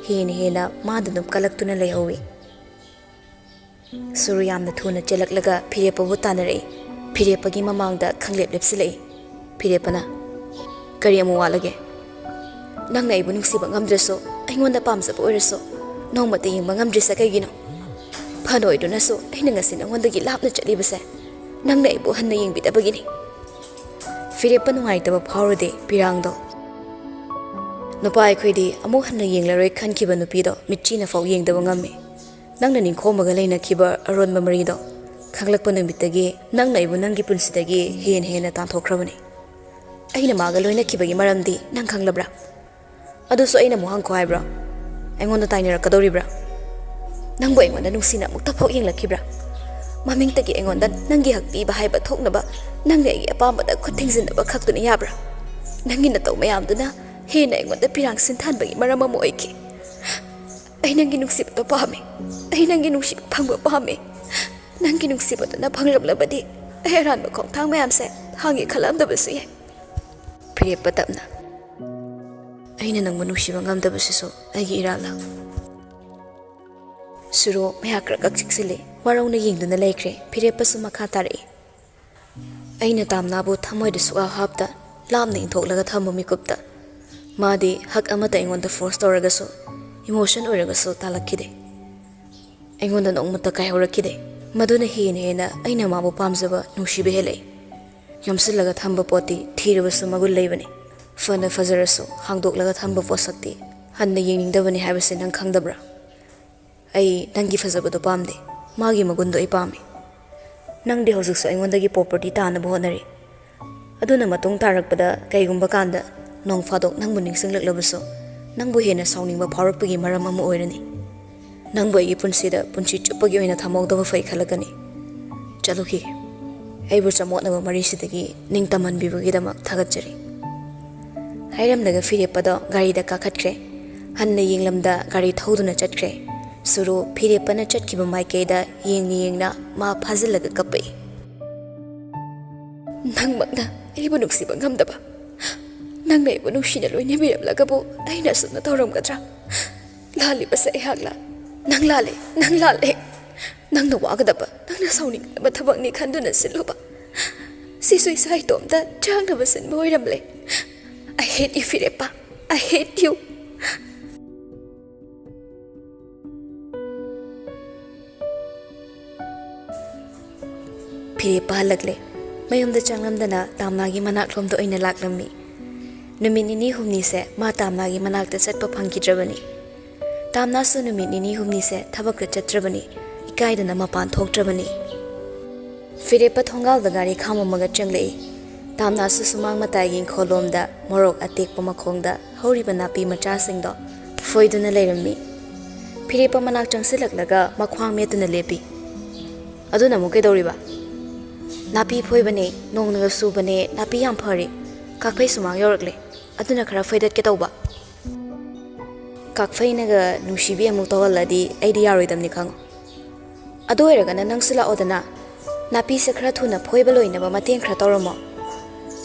ꯍꯦꯟꯅ ꯍꯦꯟꯅ ꯃꯥꯗ ꯑꯗꯨꯝ ꯀꯜꯂꯛꯇꯨꯅ ꯂꯩꯍꯧꯏ꯫ ꯁꯨꯔꯨ ꯌꯥꯝꯅ ꯊꯨꯅ ꯆꯦꯜꯂꯛꯂꯒ ꯐꯤꯔꯦꯞꯄꯕꯨ ꯇꯥꯟꯅꯔꯛꯏ꯫ ꯐꯤꯔꯦꯞꯄꯒꯤ ꯃꯃꯥꯡꯗ ꯈꯪꯂꯦꯞ ꯂꯦꯞꯁꯤꯜꯂꯛꯏ꯫ ꯐꯤꯔꯦꯞꯄꯅ, "ꯀꯔꯤ ꯑꯃꯨꯛ ꯋꯥꯠꯂꯒꯦ? ꯅꯪꯅ ꯑꯩꯕꯨ ꯅꯨꯡꯁꯤꯕ ꯉꯝꯗ꯭ꯔꯁꯨ, ꯑꯩꯉꯣꯟꯗ ꯄꯥꯝꯖꯕ ꯑꯣꯏꯔꯁꯨ, ꯅꯣꯡꯃꯇ ꯌꯦꯡꯕ ꯉꯝꯗ꯭ꯔꯤꯁꯦ ꯀꯩꯒꯤꯅꯣ? ꯐꯅ ꯑꯣꯏꯗꯨꯅꯁꯨ ꯑꯩꯅ ꯉꯁꯤ ꯅꯉꯣꯟꯗꯒꯤ ꯂꯥꯞꯅ ꯆꯠꯂꯤꯕꯁꯦ ꯅꯪꯅ ꯑꯩꯕꯨ ꯍꯟꯅ ꯌꯦꯡꯕꯤꯗꯕꯒꯤꯅꯤ꯫" ꯐꯤꯔꯦꯞꯄ ꯅꯨꯡꯉꯥꯏꯇꯕ ꯐꯥꯎꯔꯨꯗꯦ ꯄꯤꯔꯥꯡꯗꯣ꯫ ꯅꯨꯄꯥ ꯑꯩꯈꯣꯏꯗꯤ ꯑꯃꯨꯛ ꯍꯟꯅ ꯌꯦꯡꯂꯔꯣꯏ ꯈꯟꯈꯤꯕ ꯅꯨꯄꯤꯗꯣ ꯃꯤꯠꯆꯤꯅ ꯐꯥꯎ ꯌꯦꯡꯗꯕ ꯉꯝꯃꯤ꯫ ꯅꯪꯅ ꯅꯤꯡꯈꯣꯝꯃꯒ ꯂꯩꯅꯈꯤꯕ ꯑꯔꯣꯟꯕ ꯃꯔꯤꯗꯣ ꯈꯪꯂꯛꯄ ꯅꯨꯃꯤꯠꯇꯒꯤ ꯅꯪꯅ ꯑꯩꯕꯨ ꯅꯪꯒꯤ ꯄꯨꯟꯁꯤꯗꯒꯤ ꯍꯦꯟꯅ ꯍꯦꯟꯅ ꯇꯥꯟꯊꯣꯛꯈ꯭ꯔꯕꯅꯤ꯫ ꯑꯩꯅ ꯃꯥꯒ ꯂꯣꯏꯅꯈꯤꯕꯒꯤ ꯃꯔꯝꯗꯤ ꯅꯪ ꯈꯪꯂꯕ꯭ꯔꯥ? ꯑꯗꯨꯁꯨ ꯑꯩꯅ ꯑꯃꯨꯛ ꯍꯪꯈꯣ ꯍꯥꯏꯕ꯭ꯔꯣ? ꯑꯩꯉꯣꯟꯗ ꯇꯥꯏꯅꯔꯛꯀꯗꯧꯔꯤꯕ꯭ꯔꯥ? ꯅꯪꯕꯨ ꯑꯩꯉꯣꯟꯗ ꯅꯨꯡꯁꯤꯅ ꯑꯃꯨꯛꯇꯐꯥꯎ ꯌꯦꯡꯂꯛꯈꯤꯕ꯭ꯔꯥ? ꯃꯃꯤꯡꯇꯒꯤ ꯑꯩꯉꯣꯟꯗ ꯅꯪꯒꯤ ꯍꯛꯄꯤꯕ ꯍꯥꯏꯕ ꯊꯣꯛꯅꯕ ꯅꯪꯅ ꯑꯩꯒꯤ ꯑꯄꯥꯝꯕꯗ ꯈꯨꯠ ꯊꯤꯡꯖꯤꯟꯅꯕ ꯈꯛꯇꯨꯅ ꯌꯥꯕ꯭ꯔꯥ? ꯅꯪꯒꯤ ꯅꯇꯧ ꯃꯌꯥꯝꯗꯨꯅ ꯍꯦꯟꯅ ꯑꯩꯉꯣꯟꯗ ꯄꯤꯔꯥꯡ ꯁꯤꯟꯊꯍꯟꯕꯒꯤ ꯃꯔꯝ ꯑꯃ ꯑꯣꯏꯈꯤ꯫ ꯑꯩ ꯅꯪꯒꯤ ꯅꯨꯡꯁꯤꯕꯗꯣ ꯄꯥꯝꯃꯤ꯫ ꯑꯩ ꯅꯪꯒꯤ ꯅꯨꯡꯁꯤꯕ ꯐꯪꯕ ꯄꯥꯝꯃꯤ꯫ ꯅꯪꯒꯤ ꯅꯨꯡꯁꯤꯕꯗꯨꯅ ꯐꯪꯂꯝꯂꯕꯗꯤ ꯑꯩ ꯑꯔꯥꯟꯕ ꯈꯣꯡꯊꯥꯡ ꯃꯌꯥꯝꯁꯦ ꯊꯥꯡꯒꯦ ꯈꯜꯂꯝꯗꯕꯁꯨ ꯌꯥꯏ꯫ ꯐꯤꯔꯦꯞꯄ ꯇꯞꯅ, ꯑꯩꯅ ꯅꯪꯕꯨ ꯅꯨꯡꯁꯤꯕ ꯉꯝꯗꯕꯁꯤꯁꯨ ꯑꯩꯒꯤ ꯏꯔꯥꯜꯂ? ꯁꯨꯔꯣ ꯃꯌꯥ ꯀ꯭ꯔꯛ ꯀ꯭ꯔꯛ ꯆꯤꯛꯁꯤꯜꯂꯤ꯫ ꯋꯥꯔꯧꯅ ꯌꯦꯡꯗꯨꯅ ꯂꯩꯈ꯭ꯔꯦ꯫ ꯐꯤꯔꯦꯞꯄꯁꯨ ꯃꯈꯥ ꯇꯥꯔꯛꯏ꯫ ꯑꯩꯅ ꯇꯥꯝꯅꯥꯕꯨ ꯊꯃꯣꯏꯗ ꯁꯨꯛꯍꯥꯞ ꯍꯥꯞꯇ ꯂꯥꯞꯅ ꯏꯟꯊꯣꯛꯂꯒ ꯊꯝꯕ ꯃꯤꯀꯨꯞꯇ ꯃꯥꯗꯤ ꯍꯛ ꯑꯃꯠꯇ ꯑꯩꯉꯣꯟꯗ ꯐꯣꯔꯁ ꯇꯧꯔꯒꯁꯨ, ꯏꯃꯣꯁꯟ ꯑꯣꯏꯔꯒꯁꯨ ꯇꯥꯜꯂꯛꯈꯤꯗꯦ꯫ ꯑꯩꯉꯣꯟꯗ ꯅꯣꯡꯃꯇ ꯀꯥꯏꯍꯧꯔꯛꯈꯤꯗꯦ꯫ ꯃꯗꯨꯅ ꯍꯦꯟꯅ ꯍꯦꯟꯅ ꯑꯩꯅ ꯃꯥꯕꯨ ꯄꯥꯝꯖꯕ, ꯅꯨꯡꯁꯤꯕ ꯍꯦꯜꯂꯛꯏ꯫ ꯌꯣꯝꯁꯤꯜꯂꯒ ꯊꯝꯕ ꯄꯣꯠꯇꯤ ꯊꯤꯔꯕꯁꯨ ꯃꯒꯨꯟ ꯂꯩꯕꯅꯤ꯫ ꯐꯅ ꯐꯖꯔꯁꯨ ꯍꯥꯡꯗꯣꯛꯂꯒ ꯊꯝꯕ ꯄꯣꯠꯁꯛꯇꯤ ꯍꯟꯅ ꯌꯦꯡꯅꯤꯡꯗꯕꯅꯤ ꯍꯥꯏꯕꯁꯤ ꯅꯪ ꯈꯪꯗꯕ꯭ꯔꯥ? ꯑꯩ ꯅꯪꯒꯤ ꯐꯖꯕꯗꯣ ꯄꯥꯝꯗꯦ, ꯃꯥꯒꯤ ꯃꯒꯨꯟꯗꯣ ꯑꯩ ꯄꯥꯝꯃꯤ꯫ ꯅꯪꯗꯤ ꯍꯧꯖꯤꯛꯁꯨ ꯑꯩꯉꯣꯟꯗꯒꯤ ꯄ꯭ꯔꯣꯄꯔꯇꯤ ꯇꯥꯅꯕ ꯍꯣꯠꯅꯔꯤ꯫ ꯑꯗꯨꯅ ꯃꯇꯨꯡ ꯇꯥꯔꯛꯄꯗ ꯀꯩꯒꯨꯝꯕ ꯀꯥꯟꯗ ꯅꯣꯡ ꯐꯥꯗꯣꯛ ꯅꯪꯕꯨ ꯅꯤꯡꯁꯤꯡꯂꯛꯂꯕꯁꯨ, ꯅꯪꯕꯨ ꯍꯦꯟꯅ ꯁꯥꯎꯅꯤꯡꯕ ꯐꯥꯎꯔꯛꯄꯒꯤ ꯃꯔꯝ ꯑꯃ ꯑꯣꯏꯔꯅꯤ꯫ ꯅꯪꯕꯨ ꯑꯩꯒꯤ ꯄꯨꯟꯁꯤꯗ ꯄꯨꯟꯁꯤ ꯆꯨꯞꯄꯒꯤ ꯑꯣꯏꯅ ꯊꯝꯍꯧꯗꯕ ꯐꯩ ꯈꯜꯂꯛꯀꯅꯤ꯫ ꯆꯠꯂꯨꯈꯤꯒꯦ꯫ ꯑꯩꯕꯨ ꯆꯃꯣꯠꯅꯕ ꯃꯔꯤꯁꯤꯗꯒꯤ ꯅꯤꯡꯇꯝꯍꯟꯕꯤꯕꯒꯤꯗꯃꯛ ꯊꯥꯒꯠꯆꯔꯤ꯫ ꯍꯥꯏꯔꯝꯂꯒ ꯐꯤꯔꯦꯞꯄꯗꯣ ꯒꯥꯔꯤꯗ ꯀꯥꯈꯠꯈ꯭ꯔꯦ꯫ ꯍꯟꯅ ꯌꯦꯡꯂꯝꯗ ꯒꯥꯔꯤ ꯊꯧꯗꯨꯅ ꯆꯠꯈ꯭ꯔꯦ꯫ ꯁꯨꯔꯨ ꯐꯤꯔꯦꯞꯄꯅ ꯆꯠꯈꯤꯕ ꯃꯥꯏꯀꯩꯗ ꯌꯦꯡꯅ ꯌꯦꯡꯅ ꯃꯥ ꯐꯥꯖꯤꯜꯂꯒ ꯀꯞꯄꯛꯏ꯫ ꯅꯪꯃꯛꯅ ꯑꯩꯕꯨ ꯅꯨꯡꯁꯤꯕ ꯉꯝꯗꯕ, ꯅꯪꯅ ꯑꯩꯕꯨ ꯅꯨꯡꯁꯤꯅ ꯂꯣꯏꯅꯕꯤꯔꯝꯂꯒꯕꯨ ꯑꯩꯅ ꯑꯁꯨꯝꯅ ꯇꯧꯔꯝꯒꯗ꯭ꯔꯥ? ꯂꯥꯜꯂꯤꯕꯁꯦ ꯑꯩꯍꯥꯛꯂ? ꯅꯪ ꯂꯥꯜꯂꯦ, ꯅꯪ ꯂꯥꯜꯂꯦ꯫ ꯅꯪꯅ ꯋꯥꯒꯗꯕ, ꯅꯪꯅ ꯁꯥꯎꯅꯤꯡꯒꯗꯕ ꯊꯕꯛꯅꯤ ꯈꯟꯗꯨꯅ ꯁꯤꯜꯂꯨꯕ꯫ ꯁꯤꯁꯨ ꯏꯁꯥ ꯏꯇꯣꯝꯇ ꯆꯥꯡꯅꯕ ꯁꯤꯟꯕ ꯑꯣꯏꯔꯝꯂꯦ꯫ I hate you, ꯐꯤꯔꯦꯞꯄ꯫ I hate you. ꯐꯤꯔꯦꯞꯄ ꯍꯜꯂꯛꯂꯦ꯫ ꯃꯌꯨꯝꯗ ꯆꯪꯂꯝꯗꯅ ꯇꯥꯝꯅꯥꯒꯤ ꯃꯅꯥꯛꯂꯣꯝꯗ ꯑꯣꯏꯅ ꯂꯥꯛꯂꯝꯃꯤ꯫ ꯅꯨꯃꯤꯠ ꯅꯤꯅꯤ ꯍꯨꯝꯅꯤꯁꯦ ꯃꯥ ꯇꯥꯝꯅꯥꯒꯤ ꯃꯅꯥꯛꯇ ꯆꯠꯄ ꯐꯪꯈꯤꯗ꯭ꯔꯕꯅꯤ꯫ ꯇꯥꯝꯅꯥꯁꯨ ꯅꯨꯃꯤꯠ ꯅꯤꯅꯤ ꯍꯨꯝꯅꯤꯁꯦ ꯊꯕꯛꯇ ꯆꯠꯇ꯭ꯔꯕꯅꯤ, ꯏꯀꯥꯏꯗꯅ ꯃꯄꯥꯟ ꯊꯣꯛꯇ꯭ꯔꯕꯅꯤ꯫ ꯐꯤꯔꯦꯞꯄ ꯊꯣꯡꯒꯥꯜꯗ ꯒꯥꯔꯤ ꯈꯥꯝꯃꯝꯃꯒ ꯆꯪꯂꯛꯏ꯫ ꯇꯥꯝꯅꯥꯁꯨ ꯁꯨꯃꯥꯡ ꯃꯇꯥꯏꯒꯤ ꯏꯪꯈꯣꯜꯂꯣꯝꯗ ꯃꯣꯔꯣꯛ ꯑꯇꯦꯛꯄ ꯃꯈꯣꯡꯗ ꯍꯧꯔꯤꯕ ꯅꯥꯄꯤ ꯃꯆꯥꯁꯤꯡꯗꯣ ꯐꯣꯏꯗꯨꯅ ꯂꯩꯔꯝꯃꯤ꯫ ꯐꯤꯔꯦꯞꯄ ꯃꯅꯥꯛ ꯆꯪꯁꯤꯜꯂꯛꯂꯒ ꯃꯈ꯭ꯋꯥꯡ ꯃꯦꯠꯇꯨꯅ ꯂꯦꯞꯄꯤ꯫ "ꯑꯗꯨꯅ ꯑꯃꯨꯛ ꯀꯩꯗꯧꯔꯤꯕ?" "ꯅꯥꯄꯤ ꯐꯣꯏꯕꯅꯦ, ꯅꯣꯡꯅꯒ ꯁꯨꯕꯅꯦ, ꯅꯥꯄꯤ ꯌꯥꯝ ꯐꯔꯤ꯫ ꯀꯥꯛꯐꯩ ꯁꯨꯃꯥꯡ ꯌꯧꯔꯛꯂꯦ, ꯑꯗꯨꯅ ꯈꯔ ꯐꯣꯏꯗꯠꯀꯦ ꯇꯧꯕ꯫ ꯀꯥꯛꯐꯩꯅꯒ ꯅꯨꯡꯁꯤꯕꯤ ꯑꯃꯨꯛ ꯇꯧꯍꯜꯂꯗꯤ ꯑꯩꯗꯤ ꯌꯥꯔꯣꯏꯗꯕꯅꯤ ꯈꯪꯉꯨ꯫ ꯑꯗꯨ ꯑꯣꯏꯔꯒꯅ ꯅꯪꯁꯨ ꯂꯥꯛꯑꯣꯗꯅ, ꯅꯥꯄꯤꯁꯦ ꯈꯔ ꯊꯨꯅ ꯐꯣꯏꯕ ꯂꯣꯏꯅꯕ ꯃꯇꯦꯡ ꯈꯔ ꯇꯧꯔꯝꯃꯣ꯫"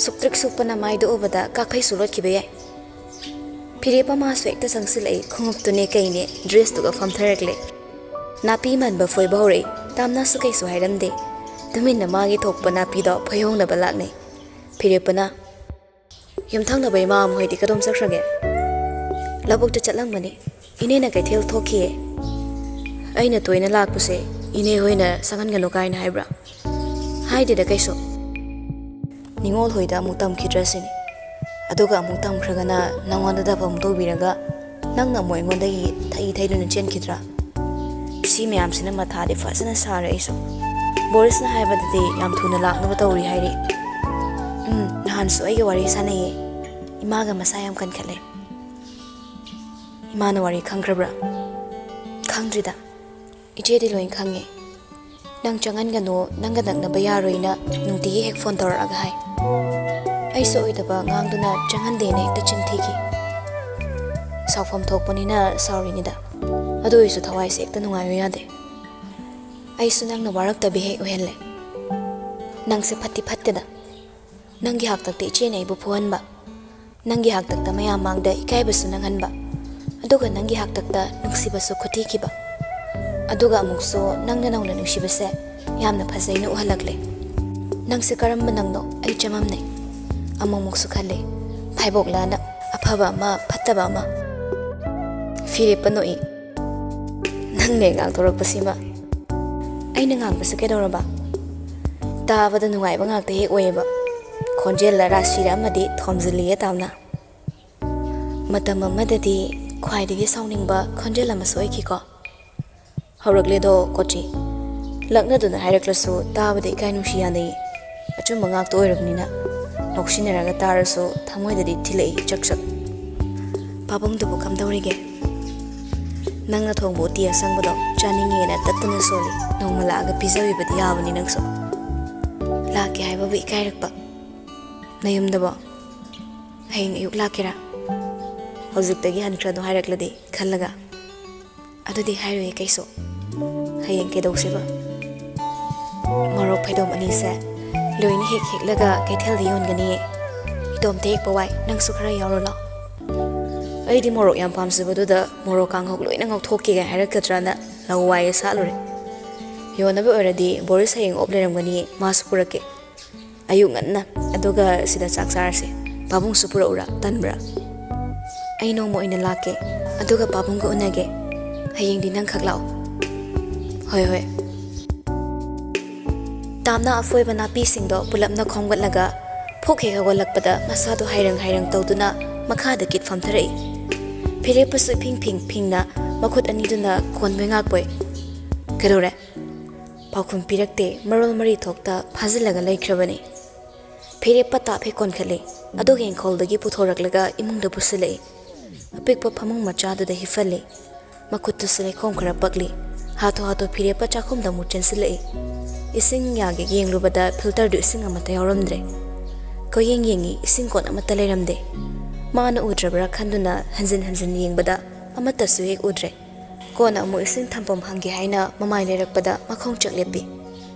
ꯁꯨꯛꯇ꯭ꯔꯤꯛ ꯁꯨꯛꯄꯅ ꯃꯥꯏꯗ ꯎꯕꯗ ꯀꯥꯛꯐꯩꯁꯨ ꯂꯣꯠꯈꯤꯕ ꯌꯥꯏ꯫ ꯐꯤꯔꯦꯞꯄ ꯃꯥꯁꯨ ꯍꯦꯛꯇ ꯆꯪꯁꯤꯜꯂꯛꯏ, ꯈꯣꯡꯎꯞꯇꯨꯅꯦ ꯀꯩꯅꯦ ꯗ꯭ꯔꯦꯁꯇꯨꯒ ꯐꯝꯊꯔꯛꯂꯦ꯫ ꯅꯥꯄꯤ ꯃꯟꯕ ꯐꯣꯏꯕ ꯍꯧꯔꯛꯏ꯫ ꯇꯥꯝꯅꯥꯁꯨ ꯀꯩꯁꯨ ꯍꯥꯏꯔꯝꯗꯦ꯫ ꯇꯨꯃꯤꯟꯅ ꯃꯥꯒꯤ ꯊꯣꯛꯄ ꯅꯥꯄꯤꯗꯣ ꯐꯣꯏꯍꯧꯅꯕ ꯂꯥꯛꯅꯩ꯫ ꯐꯤꯔꯦꯞꯄꯅ, "ꯌꯨꯝꯊꯪꯅꯕ ꯏꯃꯥ ꯑꯃꯍꯣꯏꯗꯤ ꯀꯗꯣꯝ ꯆꯠꯈ꯭ꯔꯒꯦ?" "ꯂꯧꯕꯨꯛꯇ ꯆꯠꯂꯝꯒꯅꯤ꯫ ꯏꯅꯦꯅ ꯀꯩꯊꯦꯜ ꯊꯣꯛꯈꯤꯌꯦ꯫ ꯑꯩꯅ ꯇꯣꯏꯅ ꯂꯥꯛꯄꯁꯦ ꯏꯅꯦ ꯍꯣꯏꯅ ꯆꯪꯍꯟꯒꯅꯨ ꯀꯥꯏꯅ ꯍꯥꯏꯕ꯭ꯔꯥ?" "ꯍꯥꯏꯗꯦꯗ ꯀꯩꯁꯨ꯫ ꯅꯤꯉꯣꯜ ꯍꯣꯏꯗ ꯑꯃꯨꯛ ꯇꯝꯈꯤꯗ꯭ꯔꯥ ꯁꯤꯅꯤ꯫ ꯑꯗꯨꯒ ꯑꯃꯨꯛ ꯇꯝꯈ꯭ꯔꯒꯅ ꯅꯪꯉꯣꯟꯗ ꯗꯞ ꯑꯃꯨꯛ ꯇꯧꯕꯤꯔꯒ ꯅꯪꯅ ꯑꯃꯨꯛ ꯑꯩꯉꯣꯟꯗꯒꯤ ꯊꯩ ꯊꯩꯗꯨꯅ ꯆꯦꯟꯈꯤꯗ꯭ꯔꯥ? ꯁꯤ ꯃꯌꯥꯝꯁꯤꯅ ꯃꯊꯥꯗꯤ ꯐꯖꯅ ꯁꯥꯔꯦ ꯑꯩꯁꯨ꯫ ꯕꯣꯔꯤꯁꯅ ꯍꯥꯏꯕꯗꯗꯤ ꯌꯥꯝ ꯊꯨꯅ ꯂꯥꯛꯅꯕ ꯇꯧꯔꯤ ꯍꯥꯏꯔꯤ꯫ ꯎꯝ, ꯅꯍꯥꯟꯁꯨ ꯑꯩꯒ ꯋꯥꯔꯤ ꯁꯥꯟꯅꯩꯌꯦ꯫ ꯏꯃꯥꯒ ꯃꯁꯥ ꯌꯥꯝ ꯀꯟꯈꯠꯂꯦ꯫" "ꯏꯃꯥꯅ ꯋꯥꯔꯤ ꯈꯪꯈ꯭ꯔꯕ꯭ꯔꯥ?" "ꯈꯪꯗ꯭ꯔꯤꯗ꯫ ꯏꯆꯦꯗꯤ ꯂꯣꯏ ꯈꯪꯉꯦ꯫ ꯅꯪ ꯆꯪꯍꯟꯒꯅꯨ, ꯅꯪꯒ ꯅꯛꯅꯕ ꯌꯥꯔꯣꯏꯅ ꯅꯨꯡꯇꯤꯒꯤ ꯍꯦꯛ ꯐꯣꯟ ꯇꯧꯔꯛꯑꯒ ꯍꯥꯏ꯫ ꯑꯩꯁꯨ ꯑꯣꯏꯗꯕ ꯉꯥꯡꯗꯨꯅ ꯆꯪꯍꯟꯗꯦꯅ ꯍꯦꯛꯇ ꯆꯤꯟ ꯊꯤꯈꯤ꯫ ꯁꯥꯎꯐꯝ ꯊꯣꯛꯄꯅꯤꯅ ꯁꯥꯎꯔꯤꯅꯤꯗ꯫ ꯑꯗꯨ ꯑꯣꯏꯔꯁꯨ ꯊꯋꯥꯏꯁꯦ ꯍꯦꯛꯇ ꯅꯨꯡꯉꯥꯏꯌꯨ ꯌꯥꯗꯦ꯫ ꯑꯩꯁꯨ ꯅꯪꯅ ꯋꯥꯔꯛꯇꯕꯤ ꯍꯦꯛ ꯑꯣꯏꯍꯜꯂꯦ꯫ ꯅꯪꯁꯦ ꯐꯠꯇꯤ ꯐꯠꯇꯦꯗ꯫ ꯅꯪꯒꯤ ꯍꯥꯛꯇꯛꯇ ꯏꯆꯦꯅ ꯑꯩꯕꯨ ꯐꯨꯍꯟꯕ, ꯅꯪꯒꯤ ꯍꯥꯛꯇꯛꯇ ꯃꯌꯥꯝ ꯃꯥꯡꯗ ꯏꯀꯥꯏꯕꯁꯨ ꯅꯪꯍꯟꯕ, ꯑꯗꯨꯒ ꯅꯪꯒꯤ ꯍꯥꯛꯇꯛꯇ ꯅꯨꯡꯁꯤꯕꯁꯨ ꯈꯨꯠꯊꯤꯈꯤꯕ, ꯑꯗꯨꯒ ꯑꯃꯨꯛꯁꯨ ꯅꯪꯅ ꯅꯧꯅ ꯅꯨꯡꯁꯤꯕꯁꯦ ꯌꯥꯝꯅ ꯐꯖꯩꯅ ꯎꯍꯜꯂꯛꯂꯦ꯫ ꯅꯪꯁꯦ ꯀꯔꯝꯕ ꯅꯪꯅꯣ ꯑꯩ ꯆꯃꯝꯅꯩ꯫ ꯑꯃꯨꯛꯃꯨꯛꯁꯨ ꯈꯜꯂꯦ, ꯐꯥꯏꯕꯣꯛꯂꯥꯅ ꯑꯐꯕ ꯑꯃ, ꯐꯠꯇꯕ ꯑꯃ꯫" ꯐꯤꯔꯦꯞꯄ ꯅꯣꯛꯏ꯫ "ꯅꯪꯅꯦ ꯉꯥꯡꯊꯣꯔꯛꯄꯁꯤꯃ꯫ ꯑꯩꯅ ꯉꯥꯡꯕꯁꯦ ꯀꯩꯗꯧꯔꯕ? ꯇꯥꯕꯗ ꯅꯨꯡꯉꯥꯏꯕ ꯉꯥꯛꯇ ꯍꯦꯛ ꯑꯣꯏꯌꯦꯕ꯫ ꯈꯣꯟꯖꯦꯜꯗ ꯔꯥꯁꯤꯔ ꯑꯃꯗꯤ ꯊꯣꯝꯖꯤꯜꯂꯤꯌꯦ ꯇꯥꯝꯅ꯫ ꯃꯇꯝ ꯑꯃꯗꯗꯤ ꯈ꯭ꯋꯥꯏꯗꯒꯤ ꯁꯥꯎꯅꯤꯡꯕ ꯈꯣꯟꯖꯦꯜ ꯑꯃꯁꯨ ꯑꯣꯏꯈꯤꯀꯣ꯫ ꯍꯧꯔꯛꯂꯦꯗꯣ ꯀꯣꯆꯤ꯫ ꯂꯛꯅꯗꯨꯅ ꯍꯥꯏꯔꯛꯂꯁꯨ ꯇꯥꯕꯗ ꯏꯀꯥꯏ ꯅꯨꯡꯁꯤ ꯌꯥꯅꯩ꯫ ꯑꯆꯨꯝꯕ ꯉꯥꯛꯇ ꯑꯣꯏꯔꯕꯅꯤꯅ ꯉꯥꯎꯁꯤꯟꯅꯔꯒ ꯇꯥꯔꯁꯨ ꯊꯃꯣꯏꯗꯗꯤ ꯊꯤꯜꯂꯛꯏ ꯆꯛ ꯆꯛ꯫ ꯄꯥꯕꯨꯡꯗꯨꯕꯨ ꯀꯝꯗꯧꯔꯤꯒꯦ? ꯅꯪꯅ ꯊꯣꯡꯕ ꯎꯇꯤ ꯑꯁꯪꯕꯗꯣ ꯆꯥꯅꯤꯡꯉꯦꯅ ꯇꯠꯇꯅ ꯁꯣꯜꯂꯤ꯫ ꯅꯣꯡꯃ ꯂꯥꯛꯑꯒ ꯄꯤꯖꯕꯤꯕꯗꯤ ꯌꯥꯕꯅꯤ ꯅꯪꯁꯨ꯫ ꯂꯥꯛꯀꯦ ꯍꯥꯏꯕꯕꯨ ꯏꯀꯥꯏꯔꯛꯄ꯫ ꯅꯌꯨꯝꯗꯕꯣ? ꯍꯌꯦꯡ ꯑꯌꯨꯛ ꯂꯥꯛꯀꯦꯔꯥ? ꯍꯧꯖꯤꯛꯇꯒꯤ ꯍꯟꯈ꯭ꯔꯅꯨ ꯍꯥꯏꯔꯛꯂꯗꯤ ꯈꯜꯂꯒ꯫ ꯑꯗꯨꯗꯤ ꯍꯥꯏꯔꯣꯏꯌꯦ ꯀꯩꯁꯨ꯫ ꯍꯌꯦꯡ ꯀꯩꯗꯧꯁꯦꯕ? ꯃꯣꯔꯣꯛ ꯐꯩꯗꯣꯝ ꯑꯅꯤꯁꯦ ꯂꯣꯏꯅ ꯍꯦꯛ ꯍꯦꯛꯂꯒ ꯀꯩꯊꯦꯜꯗ ꯌꯣꯟꯒꯅꯤꯌꯦ꯫ ꯏꯇꯣꯝꯇ ꯍꯦꯛꯄ ꯋꯥꯏ, ꯅꯪꯁꯨ ꯈꯔ ꯌꯥꯎꯔꯨ ꯂꯥꯎ꯫ ꯑꯩꯗꯤ ꯃꯣꯔꯣꯛ ꯌꯥꯝ ꯄꯥꯝꯖꯕꯗꯨꯗ ꯃꯣꯔꯣꯛ ꯀꯥꯡꯍꯧ ꯂꯣꯏꯅ ꯉꯧꯊꯣꯛꯀꯦꯒ ꯍꯥꯏꯔꯛꯀꯗ꯭ꯔꯅ ꯂꯧ ꯋꯥꯏꯌꯦ ꯁꯥꯠꯂꯨꯔꯦ꯫ ꯌꯣꯟꯅꯕ ꯑꯣꯏꯔꯗꯤ ꯕꯣꯔꯤꯁ ꯍꯌꯦꯡ ꯑꯣꯞ ꯂꯩꯔꯝꯒꯅꯤꯌꯦ, ꯃꯥꯁꯨ ꯄꯨꯔꯛꯀꯦ꯫ ꯑꯌꯨꯛ ꯉꯟꯅ, ꯑꯗꯨꯒ ꯁꯤꯗ ꯆꯥꯛ ꯆꯥꯔꯁꯦ꯫ ꯄꯥꯕꯨꯡꯁꯨ ꯄꯨꯔꯛꯎꯔꯥ? ꯇꯟꯕ꯭ꯔꯥ? ꯑꯩ ꯅꯣꯡꯃ ꯑꯣꯏꯅ ꯂꯥꯛꯀꯦ, ꯑꯗꯨꯒ ꯄꯥꯕꯨꯡꯒ ꯎꯅꯒꯦ꯫ ꯍꯌꯦꯡꯗꯤ ꯅꯪꯈꯛ ꯂꯥꯛꯑꯣ꯫ ꯍꯣꯏ, ꯍꯣꯏ꯫ ꯇꯥꯝꯅ ꯑꯐꯣꯏꯕ ꯅꯥꯄꯤꯁꯤꯡꯗꯣ ꯄꯨꯂꯞꯅ ꯈꯣꯝꯒꯠꯂꯒ ꯐꯨꯛ ꯍꯦꯛ ꯍꯧꯒꯠꯂꯛꯄꯗ ꯃꯁꯥꯗꯣ ꯍꯥꯏꯔꯪ ꯍꯥꯏꯔꯪ ꯇꯧꯗꯨꯅ ꯃꯈꯥꯗ ꯀꯤꯠ ꯐꯝꯊꯔꯛꯏ꯫ ꯐꯤꯔꯦꯞꯄꯁꯨ ꯏꯐꯤꯡ ꯐꯤꯡ ꯐꯤꯡꯅ ꯃꯈꯨꯠ ꯑꯅꯤꯗꯨꯅ ꯀꯣꯟꯕꯣꯏ ꯉꯥꯛꯄꯣꯏ꯫ "ꯀꯩꯗꯧꯔꯦ?" ꯄꯥꯎꯈꯨꯝ ꯄꯤꯔꯛꯇꯦ꯫ ꯃꯔꯣꯜ ꯃꯔꯤ ꯊꯣꯛꯇ ꯐꯥꯖꯤꯜꯂꯒ ꯂꯩꯈ꯭ꯔꯕꯅꯤ꯫ ꯐꯤꯔꯦꯞꯄ ꯇꯥꯞ ꯍꯦꯛ ꯀꯣꯟꯈꯠꯂꯤ, ꯑꯗꯨꯒ ꯏꯪꯈꯣꯜꯗꯒꯤ ꯄꯨꯊꯣꯔꯛꯂꯒ ꯏꯃꯨꯡꯗ ꯄꯨꯁꯤꯜꯂꯛꯏ꯫ ꯑꯄꯤꯛꯄ ꯐꯃꯨꯡ ꯃꯆꯥꯗꯨꯗ ꯍꯤꯞꯍꯜꯂꯤ꯫ ꯃꯈꯨꯠꯇꯨꯁꯨ ꯂꯩꯈꯣꯝ ꯈꯔ ꯄꯛꯂꯤ꯫ ꯍꯥꯊꯨ ꯍꯥꯊꯨ ꯐꯤꯔꯦꯞꯄ ꯆꯥꯛꯈꯨꯝꯗ ꯑꯃꯨꯛ ꯆꯦꯟꯁꯤꯜꯂꯛꯏ꯫ ꯏꯁꯤꯡ ꯌꯥꯒꯦ ꯌꯦꯡꯂꯨꯕꯗ ꯐꯤꯜꯇꯔꯗꯨ ꯏꯁꯤꯡ ꯑꯃꯠꯇ ꯌꯥꯎꯔꯝꯗ꯭ꯔꯦ꯫ ꯀꯣꯏꯌꯦꯡ ꯌꯦꯡꯉꯤ, ꯏꯁꯤꯡ ꯀꯣꯟ ꯑꯃꯠꯇ ꯂꯩꯔꯝꯗꯦ꯫ ꯃꯥꯅ ꯎꯗ꯭ꯔꯕ꯭ꯔꯥ ꯈꯟꯗꯨꯅ ꯍꯟꯖꯤꯟ ꯍꯟꯖꯤꯟ ꯌꯦꯡꯕꯗ ꯑꯃꯠꯇꯁꯨ ꯍꯦꯛ ꯎꯗ꯭ꯔꯦ꯫ ꯀꯣꯟꯅ ꯑꯃꯨꯛ ꯏꯁꯤꯡ ꯊꯝꯐꯝ ꯍꯪꯒꯦ ꯍꯥꯏꯅ ꯃꯃꯥꯏ ꯂꯩꯔꯛꯄꯗ ꯃꯈꯣꯡ ꯆꯠ ꯂꯦꯞꯄꯤ꯫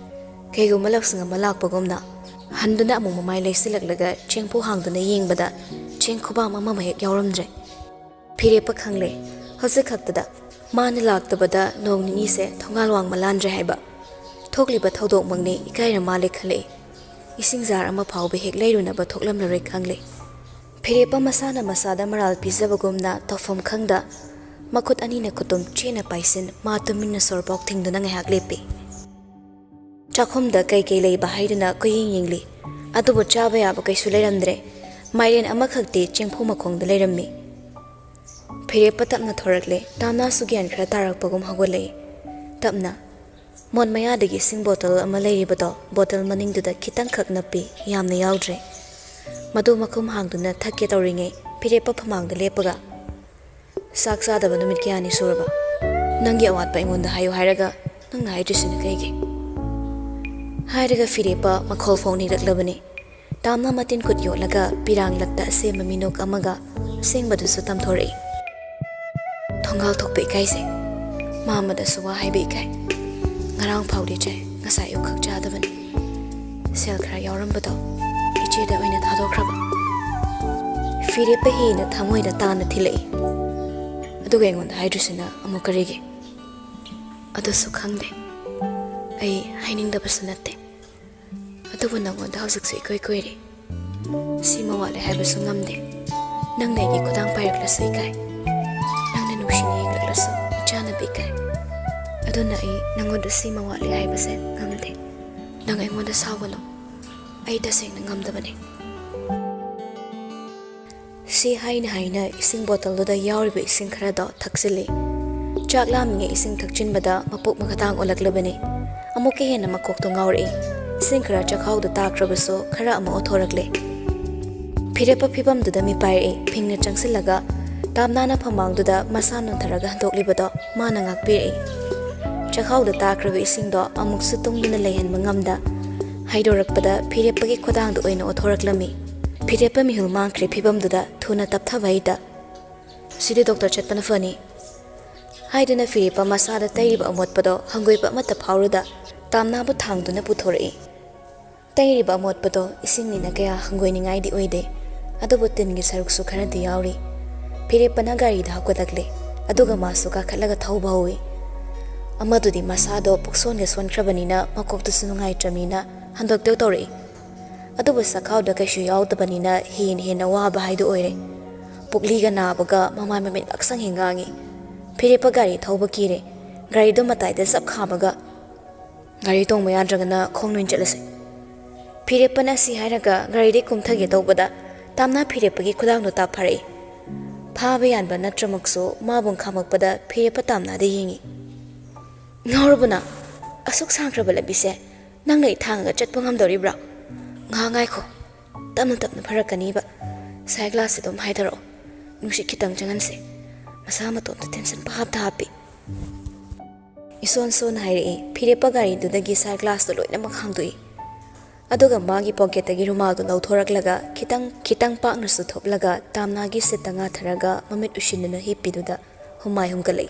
ꯀꯩꯒꯨꯝꯕ ꯂꯧꯁꯤꯡ ꯑꯃ ꯂꯥꯛꯄꯒꯨꯝꯅ ꯍꯟꯗꯨꯅ ꯑꯃꯨꯛ ꯃꯃꯥꯏ ꯂꯩꯁꯤꯜꯂꯛꯂꯒ ꯆꯦꯡꯐꯨ ꯍꯥꯡꯗꯨꯅ ꯌꯦꯡꯕꯗ ꯆꯦꯡ ꯈꯨꯕꯥꯝ ꯑꯃꯃ ꯍꯦꯛ ꯌꯥꯎꯔꯝꯗ꯭ꯔꯦ꯫ ꯐꯤꯔꯦꯞꯄ ꯈꯪꯂꯦ꯫ ꯍꯧꯖꯤꯛ ꯈꯛꯇꯗ ꯃꯥꯅ ꯂꯥꯛꯇꯕꯗ ꯅꯣꯡ ꯅꯤꯅꯤꯁꯦ ꯊꯣꯡꯒꯥꯜ ꯋꯥꯡꯃ ꯂꯥꯟꯗ꯭ꯔꯦ ꯍꯥꯏꯕ꯫ ꯊꯣꯛꯂꯤꯕ ꯊꯧꯗꯣꯛꯃꯛꯅꯤ ꯏꯀꯥꯏꯔ ꯃꯥꯜꯂꯦ ꯈꯜꯂꯛꯏ꯫ ꯏꯁꯤꯡ ꯖꯥꯔ ꯑꯃ ꯐꯥꯎꯕ ꯍꯦꯛ ꯂꯩꯔꯨꯅꯕ ꯊꯣꯛꯂꯝꯂꯔꯣꯏ ꯈꯪꯂꯦ꯫ ꯐꯤꯔꯦꯞꯄ ꯃꯁꯥꯅ ꯃꯁꯥꯗ ꯃꯔꯥꯜ ꯄꯤꯖꯕꯒꯨꯝꯅ ꯇꯧꯐꯝ ꯈꯪꯗ ꯃꯈꯨꯠ ꯑꯅꯤꯅ ꯈꯨꯇꯨꯝ ꯆꯦꯠꯅ ꯄꯥꯏꯁꯤꯟ ꯃꯥ ꯇꯨꯃꯤꯟꯅ ꯁꯣꯔ ꯄꯣꯛ ꯊꯤꯡꯗꯨꯅ ꯉꯥꯏꯍꯥꯛ ꯂꯦꯞꯄꯤ꯫ ꯆꯥꯛꯈꯨꯝꯗ ꯀꯩ ꯀꯩ ꯂꯩꯕ ꯍꯥꯏꯗꯨꯅ ꯀꯣꯏꯌꯦꯡ ꯌꯦꯡꯂꯤ꯫ ꯑꯗꯨꯕꯨ ꯆꯥꯕ ꯌꯥꯕ ꯀꯩꯁꯨ ꯂꯩꯔꯝꯗ꯭ꯔꯦ꯫ ꯃꯥꯏꯔꯦꯟ ꯑꯃꯈꯛꯇꯤ ꯆꯦꯡꯐꯨ ꯃꯈꯣꯡꯗ ꯂꯩꯔꯝꯃꯤ꯫ ꯐꯤꯔꯦꯞꯄ ꯇꯞꯅ ꯊꯣꯔꯛꯂꯦ꯫ ꯇꯥꯝꯅꯥꯁꯨ ꯒ꯭ꯌꯥꯟ ꯈꯔ ꯇꯥꯔꯛꯄꯒꯨꯝ ꯍꯧꯒꯠꯂꯛꯏ꯫ ꯇꯞꯅ ꯃꯣꯟ ꯃꯌꯥꯗꯒꯤ ꯏꯁꯤꯡ ꯕꯣꯇꯜ ꯑꯃ ꯂꯩꯔꯤꯕꯗꯣ ꯕꯣꯇꯜ ꯃꯅꯤꯡꯗꯨꯗ ꯈꯤꯇꯪꯈꯛ ꯅꯞꯄꯤ, ꯌꯥꯝꯅ ꯌꯥꯎꯗ꯭ꯔꯦ꯫ ꯃꯗꯨ ꯃꯈꯨꯝ ꯍꯥꯡꯗꯨꯅ ꯊꯛꯀꯦ ꯇꯧꯔꯤꯉꯩ ꯐꯤꯔꯦꯞꯄ ꯐꯃꯥꯡꯗ ꯂꯦꯞꯄꯒ, "ꯆꯥꯛ ꯆꯥꯗꯕ ꯅꯨꯃꯤꯠ ꯀꯌꯥꯅꯤ ꯁꯨꯔꯕ? ꯅꯪꯒꯤ ꯑꯋꯥꯠꯄ ꯑꯩꯉꯣꯟꯗ ꯍꯥꯏꯌꯨ ꯍꯥꯏꯔꯒ ꯅꯪꯅ ꯍꯥꯏꯗ꯭ꯔꯤꯁꯤꯅ ꯀꯩꯒꯤ?" ꯍꯥꯏꯔꯒ ꯐꯤꯔꯦꯞꯄ ꯃꯈꯣꯜ ꯐꯥꯎ ꯅꯤꯔꯛꯂꯕꯅꯤ꯫ ꯇꯥꯝꯅ ꯃꯇꯤꯟ ꯈꯨꯠ ꯌꯣꯠꯂꯒ ꯄꯤꯔꯥꯡꯂꯛꯇ ꯑꯁꯦꯝꯕ ꯃꯤꯅꯣꯛ ꯑꯃꯒ ꯑꯁꯦꯡꯕꯗꯨꯁꯨ ꯇꯝꯊꯣꯔꯛꯏ꯫ "ꯊꯣꯡꯒꯥꯜ ꯊꯣꯛꯄ ꯏꯀꯥꯏꯖꯩ꯫ ꯃꯥꯃꯗꯁꯨ ꯋꯥ ꯍꯥꯏꯕ ꯏꯀꯥꯏ꯫ ꯉꯔꯥꯡ ꯐꯥꯎꯗꯤ ꯆꯥꯏ, ꯉꯁꯥꯏ ꯑꯌꯨꯛ ꯈꯛ ꯆꯥꯗꯕꯅꯤ꯫ ꯁꯦꯜ ꯈꯔ ꯌꯥꯎꯔꯝꯕꯗꯣ ꯏꯆꯦꯗ ꯑꯣꯏꯅ ꯊꯥꯗꯣꯛꯈ꯭ꯔꯕ꯫" ꯐꯤꯔꯦꯞꯄ ꯍꯦꯟꯅ ꯊꯃꯣꯏꯗ ꯇꯥꯅ ꯊꯤꯜꯂꯛꯏ꯫ "ꯑꯗꯨꯒ ꯑꯩꯉꯣꯟꯗ ꯍꯥꯏꯗ꯭ꯔꯤꯁꯤꯅ ꯑꯃꯨꯛ ꯀꯔꯤꯒꯤ?" "ꯑꯗꯨꯁꯨ ꯈꯪꯗꯦ꯫ ꯑꯩ ꯍꯥꯏꯅꯤꯡꯗꯕꯁꯨ ꯅꯠꯇꯦ꯫ ꯑꯗꯨꯕꯨ ꯅꯉꯣꯟꯗ ꯍꯧꯖꯤꯛꯁꯨ ꯏꯀꯣꯏ ꯀꯣꯏꯔꯤ꯫ ꯁꯤꯃ ꯋꯥꯠꯂꯦ ꯍꯥꯏꯕꯁꯨ ꯉꯝꯗꯦ꯫ ꯅꯪꯅ ꯑꯩꯒꯤ ꯈꯨꯗꯥꯡ ꯄꯥꯏꯔꯛꯂꯁꯨ ꯏꯀꯥꯏ꯫ ꯅꯪꯅ ꯅꯨꯡꯁꯤꯅ ꯌꯦꯡꯂꯛꯂꯁꯨ ꯏꯆꯥꯟꯅꯕꯤ ꯏꯀꯥꯏ꯫ ꯑꯗꯨꯅ ꯑꯩ ꯅꯉꯣꯟꯗ ꯁꯤꯃ ꯋꯥꯠꯂꯦ ꯍꯥꯏꯕꯁꯦ ꯉꯝꯗꯦ꯫ ꯅꯪ ꯑꯩꯉꯣꯟꯗ ꯁꯥꯎꯒꯅꯨ꯫ ꯑꯩ ꯇꯁꯦꯡꯅ ꯉꯝꯗꯕꯅꯤ꯫" ꯁꯤ ꯍꯥꯏꯅ ꯍꯥꯏꯅ ꯏꯁꯤꯡ ꯕꯣꯇꯜꯗꯨꯗ ꯌꯥꯎꯔꯤꯕ ꯏꯁꯤꯡ ꯈꯔꯗꯣ ꯊꯛꯆꯤꯜꯂꯤ꯫ ꯆꯥꯛ ꯂꯥꯝꯃꯤꯉꯩ ꯏꯁꯤꯡ ꯊꯛꯆꯤꯟꯕꯗ ꯃꯄꯨꯛ ꯃꯈꯇꯥꯡ ꯑꯣꯜꯂꯛꯂꯕꯅꯤ꯫ ꯑꯃꯨꯛꯀ ꯍꯦꯟꯅ ꯃꯀꯣꯛꯇꯣ ꯉꯥꯎꯔꯛꯏ꯫ ꯏꯁꯤꯡ ꯈꯔ ꯆꯥꯛꯈꯥꯎꯗ ꯇꯥꯈ꯭ꯔꯕꯁꯨ ꯈꯔ ꯑꯃ ꯑꯣꯊꯣꯔꯛꯂꯦ꯫ ꯐꯤꯔꯦꯞꯄ ꯐꯤꯕꯝꯗꯨꯗ ꯃꯤꯠ ꯄꯥꯏꯔꯛꯏ꯫ ꯐꯤꯡꯅ ꯆꯪꯁꯤꯜꯂꯒ ꯇꯥꯝꯅꯥꯅ ꯐꯃꯥꯡꯗꯨꯗ ꯃꯁꯥ ꯅꯣꯟꯊꯔꯒ ꯍꯟꯗꯣꯛꯂꯤꯕꯗꯣ ꯃꯥꯅ ꯉꯥꯛꯄꯤꯔꯛꯏ꯫ ꯆꯥꯛꯈꯥꯎꯗ ꯇꯥꯈ꯭ꯔꯕ ꯏꯁꯤꯡꯗꯣ ꯑꯃꯨꯛꯁꯨ ꯇꯨꯡꯗꯨꯅ ꯂꯩꯍꯟꯕ ꯉꯝꯗ ꯍꯩꯗꯣꯔꯛꯄꯗ ꯐꯤꯔꯦꯞꯄꯒꯤ ꯈꯨꯗꯥꯡꯗ ꯑꯣꯏꯅ ꯑꯣꯊꯣꯔꯛꯂꯝꯃꯤ꯫ ꯐꯤꯔꯦꯞꯄ ꯃꯤꯍꯨꯜ ꯃꯥꯡꯈ꯭ꯔꯦ ꯐꯤꯕꯝꯗꯨꯗ ꯊꯨꯅ ꯇꯞꯊꯕ ꯍꯩꯇ, "ꯁꯤꯗꯤ ꯗꯣꯛꯇꯔ ꯆꯠꯄꯅ ꯐꯅꯤ" ꯍꯥꯏꯗꯨꯅ ꯐꯤꯔꯦꯞꯄ ꯃꯁꯥꯗ ꯇꯩꯔꯤꯕ ꯑꯃꯣꯠꯄꯗꯣ ꯍꯪꯒꯣꯏꯕ ꯑꯃꯠꯇ ꯐꯥꯎꯔꯨꯗ ꯇꯥꯝꯅꯥꯕꯨ ꯊꯥꯡꯗꯨꯅ ꯄꯨꯊꯣꯔꯛꯏ꯫ ꯇꯩꯔꯤꯕ ꯑꯃꯣꯠꯄꯗꯣ ꯏꯁꯤꯡꯅꯤꯅ ꯀꯌꯥ ꯍꯪꯒꯣꯏꯅꯤꯡꯉꯥꯏꯗꯤ ꯑꯣꯏꯗꯦ, ꯑꯗꯨꯕꯨ ꯇꯤꯟꯒꯤ ꯁꯔꯨꯛꯁꯨ ꯈꯔꯗꯤ ꯌꯥꯎꯔꯤ꯫ ꯐꯤꯔꯦꯞꯄꯅ ꯒꯥꯔꯤꯗ ꯍꯧꯒꯠꯂꯛꯂꯦ, ꯑꯗꯨꯒ ꯃꯥꯁꯨ ꯀꯥꯈꯠꯂꯒ ꯊꯧꯕ ꯍꯧꯏ꯫ ꯑꯃꯗꯨꯗꯤ ꯃꯁꯥꯗꯣ ꯄꯨꯛꯁꯣꯟꯒ ꯁꯣꯟꯈ꯭ꯔꯕꯅꯤꯅ ꯃꯀꯣꯛꯇꯨꯁꯨ ꯅꯨꯡꯉꯥꯏꯇ꯭ꯔꯕꯅꯤꯅ ꯍꯟꯗꯣꯛꯇꯧ ꯇꯧꯔꯛꯏ꯫ ꯑꯗꯨꯕꯨ ꯆꯥꯛꯈꯥꯎꯗ ꯀꯩꯁꯨ ꯌꯥꯎꯗꯕꯅꯤꯅ ꯍꯦꯟꯅ ꯍꯦꯟꯅ ꯋꯥꯕ ꯍꯥꯏꯗꯨ ꯑꯣꯏꯔꯦ꯫ ꯄꯨꯛꯂꯤꯒ ꯅꯥꯕꯒ ꯃꯃꯥꯏ ꯃꯃꯤꯠ ꯉꯥꯛꯁꯪ ꯍꯦꯛ ꯉꯥꯡꯉꯤ꯫ ꯐꯤꯔꯦꯞꯄ ꯒꯥꯔꯤ ꯊꯧꯕ ꯀꯤꯔꯦ꯫ ꯒꯥꯔꯤꯗꯣ ꯃꯇꯥꯏꯗ ꯆꯞ ꯈꯥꯝꯃꯒ, "ꯒꯥꯔꯤ ꯇꯣꯡꯕ ꯌꯥꯗ꯭ꯔꯒꯅ ꯈꯣꯡꯅ ꯑꯣꯏꯅ ꯆꯠꯂꯁꯦ꯫" ꯐꯤꯔꯦꯞꯄꯅ ꯑꯁꯤ ꯍꯥꯏꯔꯒ ꯒꯥꯔꯤꯗꯒꯤ ꯀꯨꯝꯊꯒꯦ ꯇꯧꯕꯗ ꯇꯥꯝꯅꯥ ꯐꯤꯔꯦꯞꯄꯒꯤ ꯈꯨꯗꯥꯡꯗꯣ ꯇꯥꯞ ꯐꯥꯔꯛꯏ꯫ ꯐꯥꯕ ꯌꯥꯟꯕ ꯅꯠꯇ꯭ꯔꯃꯛꯁꯨ ꯃꯥꯕꯨ ꯈꯥꯝꯃꯛꯄꯗ ꯐꯤꯔꯦꯞꯄ ꯇꯥꯝꯅꯥꯗ ꯌꯦꯡꯉꯤ꯫ "ꯉꯥꯎꯔꯕꯣ ꯅꯪ? ꯑꯁꯨꯛ ꯁꯥꯡꯈ꯭ꯔꯕ ꯂꯝꯕꯤꯁꯦ ꯅꯪꯅ ꯑꯩ ꯊꯥꯡꯉꯒ ꯆꯠꯄ ꯉꯝꯗꯧꯔꯤꯕ꯭ꯔꯥ? ꯉꯥꯏꯍꯥꯛ ꯉꯥꯏꯈꯣ, ꯇꯞꯅ ꯇꯞꯅ ꯐꯔꯛꯀꯅꯤꯕ꯫ ꯁꯥꯏ ꯒ꯭ꯂꯥꯁꯁꯦ ꯑꯗꯨꯝ ꯍꯥꯏꯊꯔꯛꯑꯣ, ꯅꯨꯡꯁꯤꯠ ꯈꯤꯇꯪ ꯆꯪꯍꯟꯁꯦ꯫" ꯃꯁꯥ ꯃꯇꯣꯝꯇ ꯇꯦꯟꯁꯟ ꯄꯪꯍꯥꯞꯇ ꯍꯥꯞꯄꯤ꯫ ꯏꯁꯣꯟ ꯁꯣꯟꯅ ꯍꯥꯏꯔꯛꯏ꯫ ꯐꯤꯔꯦꯞꯄ ꯒꯥꯔꯤꯗꯨꯗꯒꯤ ꯁꯥꯏ ꯒ꯭ꯂꯥꯁꯇꯣ ꯂꯣꯏꯅꯃꯛ ꯍꯥꯡꯗꯣꯛꯏ꯫ ꯑꯗꯨꯒ ꯃꯥꯒꯤ ꯄꯣꯀꯦꯠꯇꯒꯤ ꯔꯨꯃꯥꯜꯗꯨ ꯂꯧꯊꯣꯔꯛꯂꯒ ꯈꯤꯇꯪ ꯈꯤꯇꯪ ꯄꯥꯛꯅꯁꯨ ꯊꯨꯞꯂꯒ ꯇꯥꯝꯅꯥꯒꯤ ꯁꯤꯠꯇ ꯉꯥꯊꯔꯒ ꯃꯃꯤꯠ ꯎꯏꯁꯤꯟꯗꯨꯅ ꯍꯤꯞꯄꯤꯗꯨꯗ ꯍꯨꯃꯥꯏ ꯍꯨꯝꯒꯠꯂꯛꯏ꯫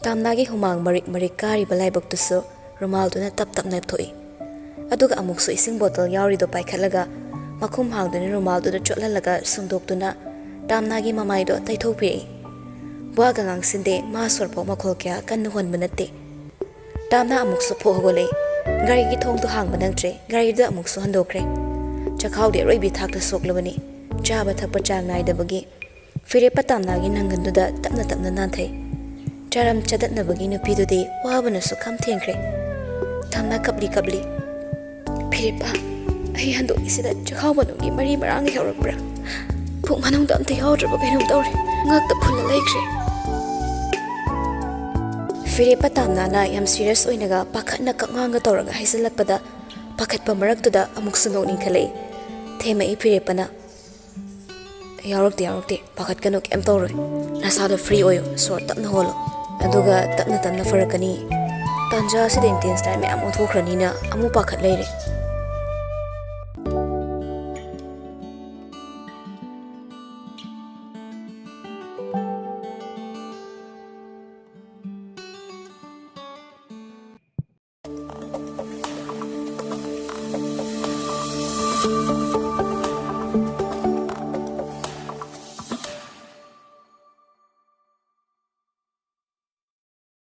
ꯇꯥꯝꯅꯥꯒꯤ ꯍꯨꯃꯥꯡ ꯃꯔꯤꯛ ꯃꯔꯤꯛ ꯀꯥꯔꯤꯕ ꯂꯥꯏꯕꯛꯇꯨꯁꯨ ꯔꯨꯃꯥꯜꯗꯨꯅ ꯇꯞ ꯇꯞꯅ ꯊꯣꯛꯏ꯫ ꯑꯗꯨꯒ ꯑꯃꯨꯛꯁꯨ ꯏꯁꯤꯡ ꯕꯣꯇꯜ ꯌꯥꯎꯔꯤꯗꯣ ꯄꯥꯏꯈꯠꯂꯒ ꯃꯈꯨꯝ ꯍꯥꯡꯗꯨꯅ ꯔꯨꯃꯥꯜꯗꯨꯗ ꯆꯣꯠꯍꯜꯂꯒ ꯁꯨꯝꯗꯣꯛꯇꯨꯅ ꯇꯥꯝꯅꯥꯒꯤ ꯃꯃꯥꯏꯗꯣ ꯇꯩꯊꯣꯛꯄꯤꯔꯛꯏ꯫ ꯋꯥꯒ ꯉꯥꯡꯁꯤꯟꯗꯦ, ꯃꯥ ꯁꯣꯔꯐꯥꯎ ꯃꯈꯣꯜ ꯀꯌꯥ ꯀꯟꯅ ꯍꯣꯟꯕ ꯅꯠꯇꯦ꯫ ꯇꯥꯝꯅꯥ ꯑꯃꯨꯛꯁꯨ ꯐꯨꯛ ꯍꯧꯒꯠꯂꯛꯏ꯫ ꯒꯥꯔꯤꯒꯤ ꯊꯣꯡꯗꯣ ꯍꯥꯡꯕ ꯅꯪꯗ꯭ꯔꯦ꯫ ꯒꯥꯔꯤꯗꯨꯗ ꯑꯃꯨꯛꯁꯨ ꯍꯟꯗꯣꯛꯈ꯭ꯔꯦ꯫ ꯆꯈꯥꯎꯗꯤ ꯑꯔꯣꯏꯕꯤ ꯊꯥꯛꯇ ꯁꯣꯛꯂꯕꯅꯤ꯫ ꯆꯥꯕ ꯊꯛꯄ ꯆꯥꯡ ꯅꯥꯏꯗꯕꯒꯤ ꯐꯤꯔꯦꯞꯄ ꯇꯥꯝꯅꯥꯒꯤ ꯅꯪꯒꯟꯗꯨꯗ ꯇꯞꯅ ꯇꯞꯅ ꯅꯥꯟꯊꯩ꯫ ꯆꯥꯔꯝ ꯆꯗꯠꯅꯕꯒꯤ ꯅꯨꯄꯤꯗꯨꯗꯤ ꯋꯥꯕꯅꯁꯨ ꯈꯝ ꯊꯦꯡꯈ꯭ꯔꯦ꯫ ꯇꯥꯝꯅꯥ ꯀꯞꯂꯤ ꯀꯞꯂꯤ, "ꯐꯤꯔꯦꯞꯄ, ꯑꯩ ꯍꯟꯗꯣꯛꯏꯁꯤꯗ ꯆꯈꯥꯎ ꯃꯅꯨꯡꯒꯤ ꯃꯔꯤ ꯃꯔꯥꯡ ꯌꯥꯎꯔꯛꯄ꯭ꯔꯥ? ꯄꯨꯛ ꯃꯅꯨꯡꯗ ꯑꯝꯇ ꯌꯥꯎꯗ꯭ꯔꯕ ꯀꯩꯅꯣꯝ ꯇꯧꯔꯦ꯫ ꯉꯛꯇ ꯐꯨꯜꯂ ꯂꯩꯈ꯭ꯔꯦ꯫" ꯐꯤꯔꯦꯞꯄ ꯇꯥꯝꯅꯥꯅ ꯌꯥꯝ ꯁꯤꯔꯤꯌꯁ ꯑꯣꯏꯅꯒ ꯄꯥꯈꯠꯅ ꯀꯞꯉꯥꯡꯒ ꯇꯧꯔꯒ ꯍꯥꯏꯖꯤꯜꯂꯛꯄꯗ ꯄꯥꯈꯠꯄ ꯃꯔꯛꯇꯨꯗ ꯑꯃꯨꯛꯁꯨ ꯅꯣꯛꯅꯤꯡꯈꯠꯂꯛꯏ꯫ ꯊꯦꯝꯃꯛꯏ ꯐꯤꯔꯦꯞꯄꯅ, "ꯌꯥꯎꯔꯛꯇꯦ, ꯌꯥꯎꯔꯛꯇꯦ, ꯄꯥꯈꯠꯀꯅꯨ, ꯀꯩꯝ ꯇꯧꯔꯣꯏ꯫ ꯅꯁꯥꯗꯣ ꯐ꯭ꯔꯤ ꯑꯣꯏꯌꯨ, ꯁꯣꯔ ꯇꯞꯅ ꯍꯣꯜꯂꯣ꯫ ꯑꯗꯨꯒ ꯇꯞꯅ ꯇꯞꯅ ꯐꯔꯛꯀꯅꯤ꯫ ꯇꯥꯟꯖꯥ ꯑꯁꯤꯗ ꯏꯟꯇꯦꯟꯁ ꯇꯥꯏꯝ ꯃꯌꯥꯝ ꯑꯣꯟꯊꯣꯛꯈ꯭ꯔꯅꯤꯅ ꯑꯃꯨꯛ ꯄꯥꯈꯠ ꯂꯩꯔꯦ꯫"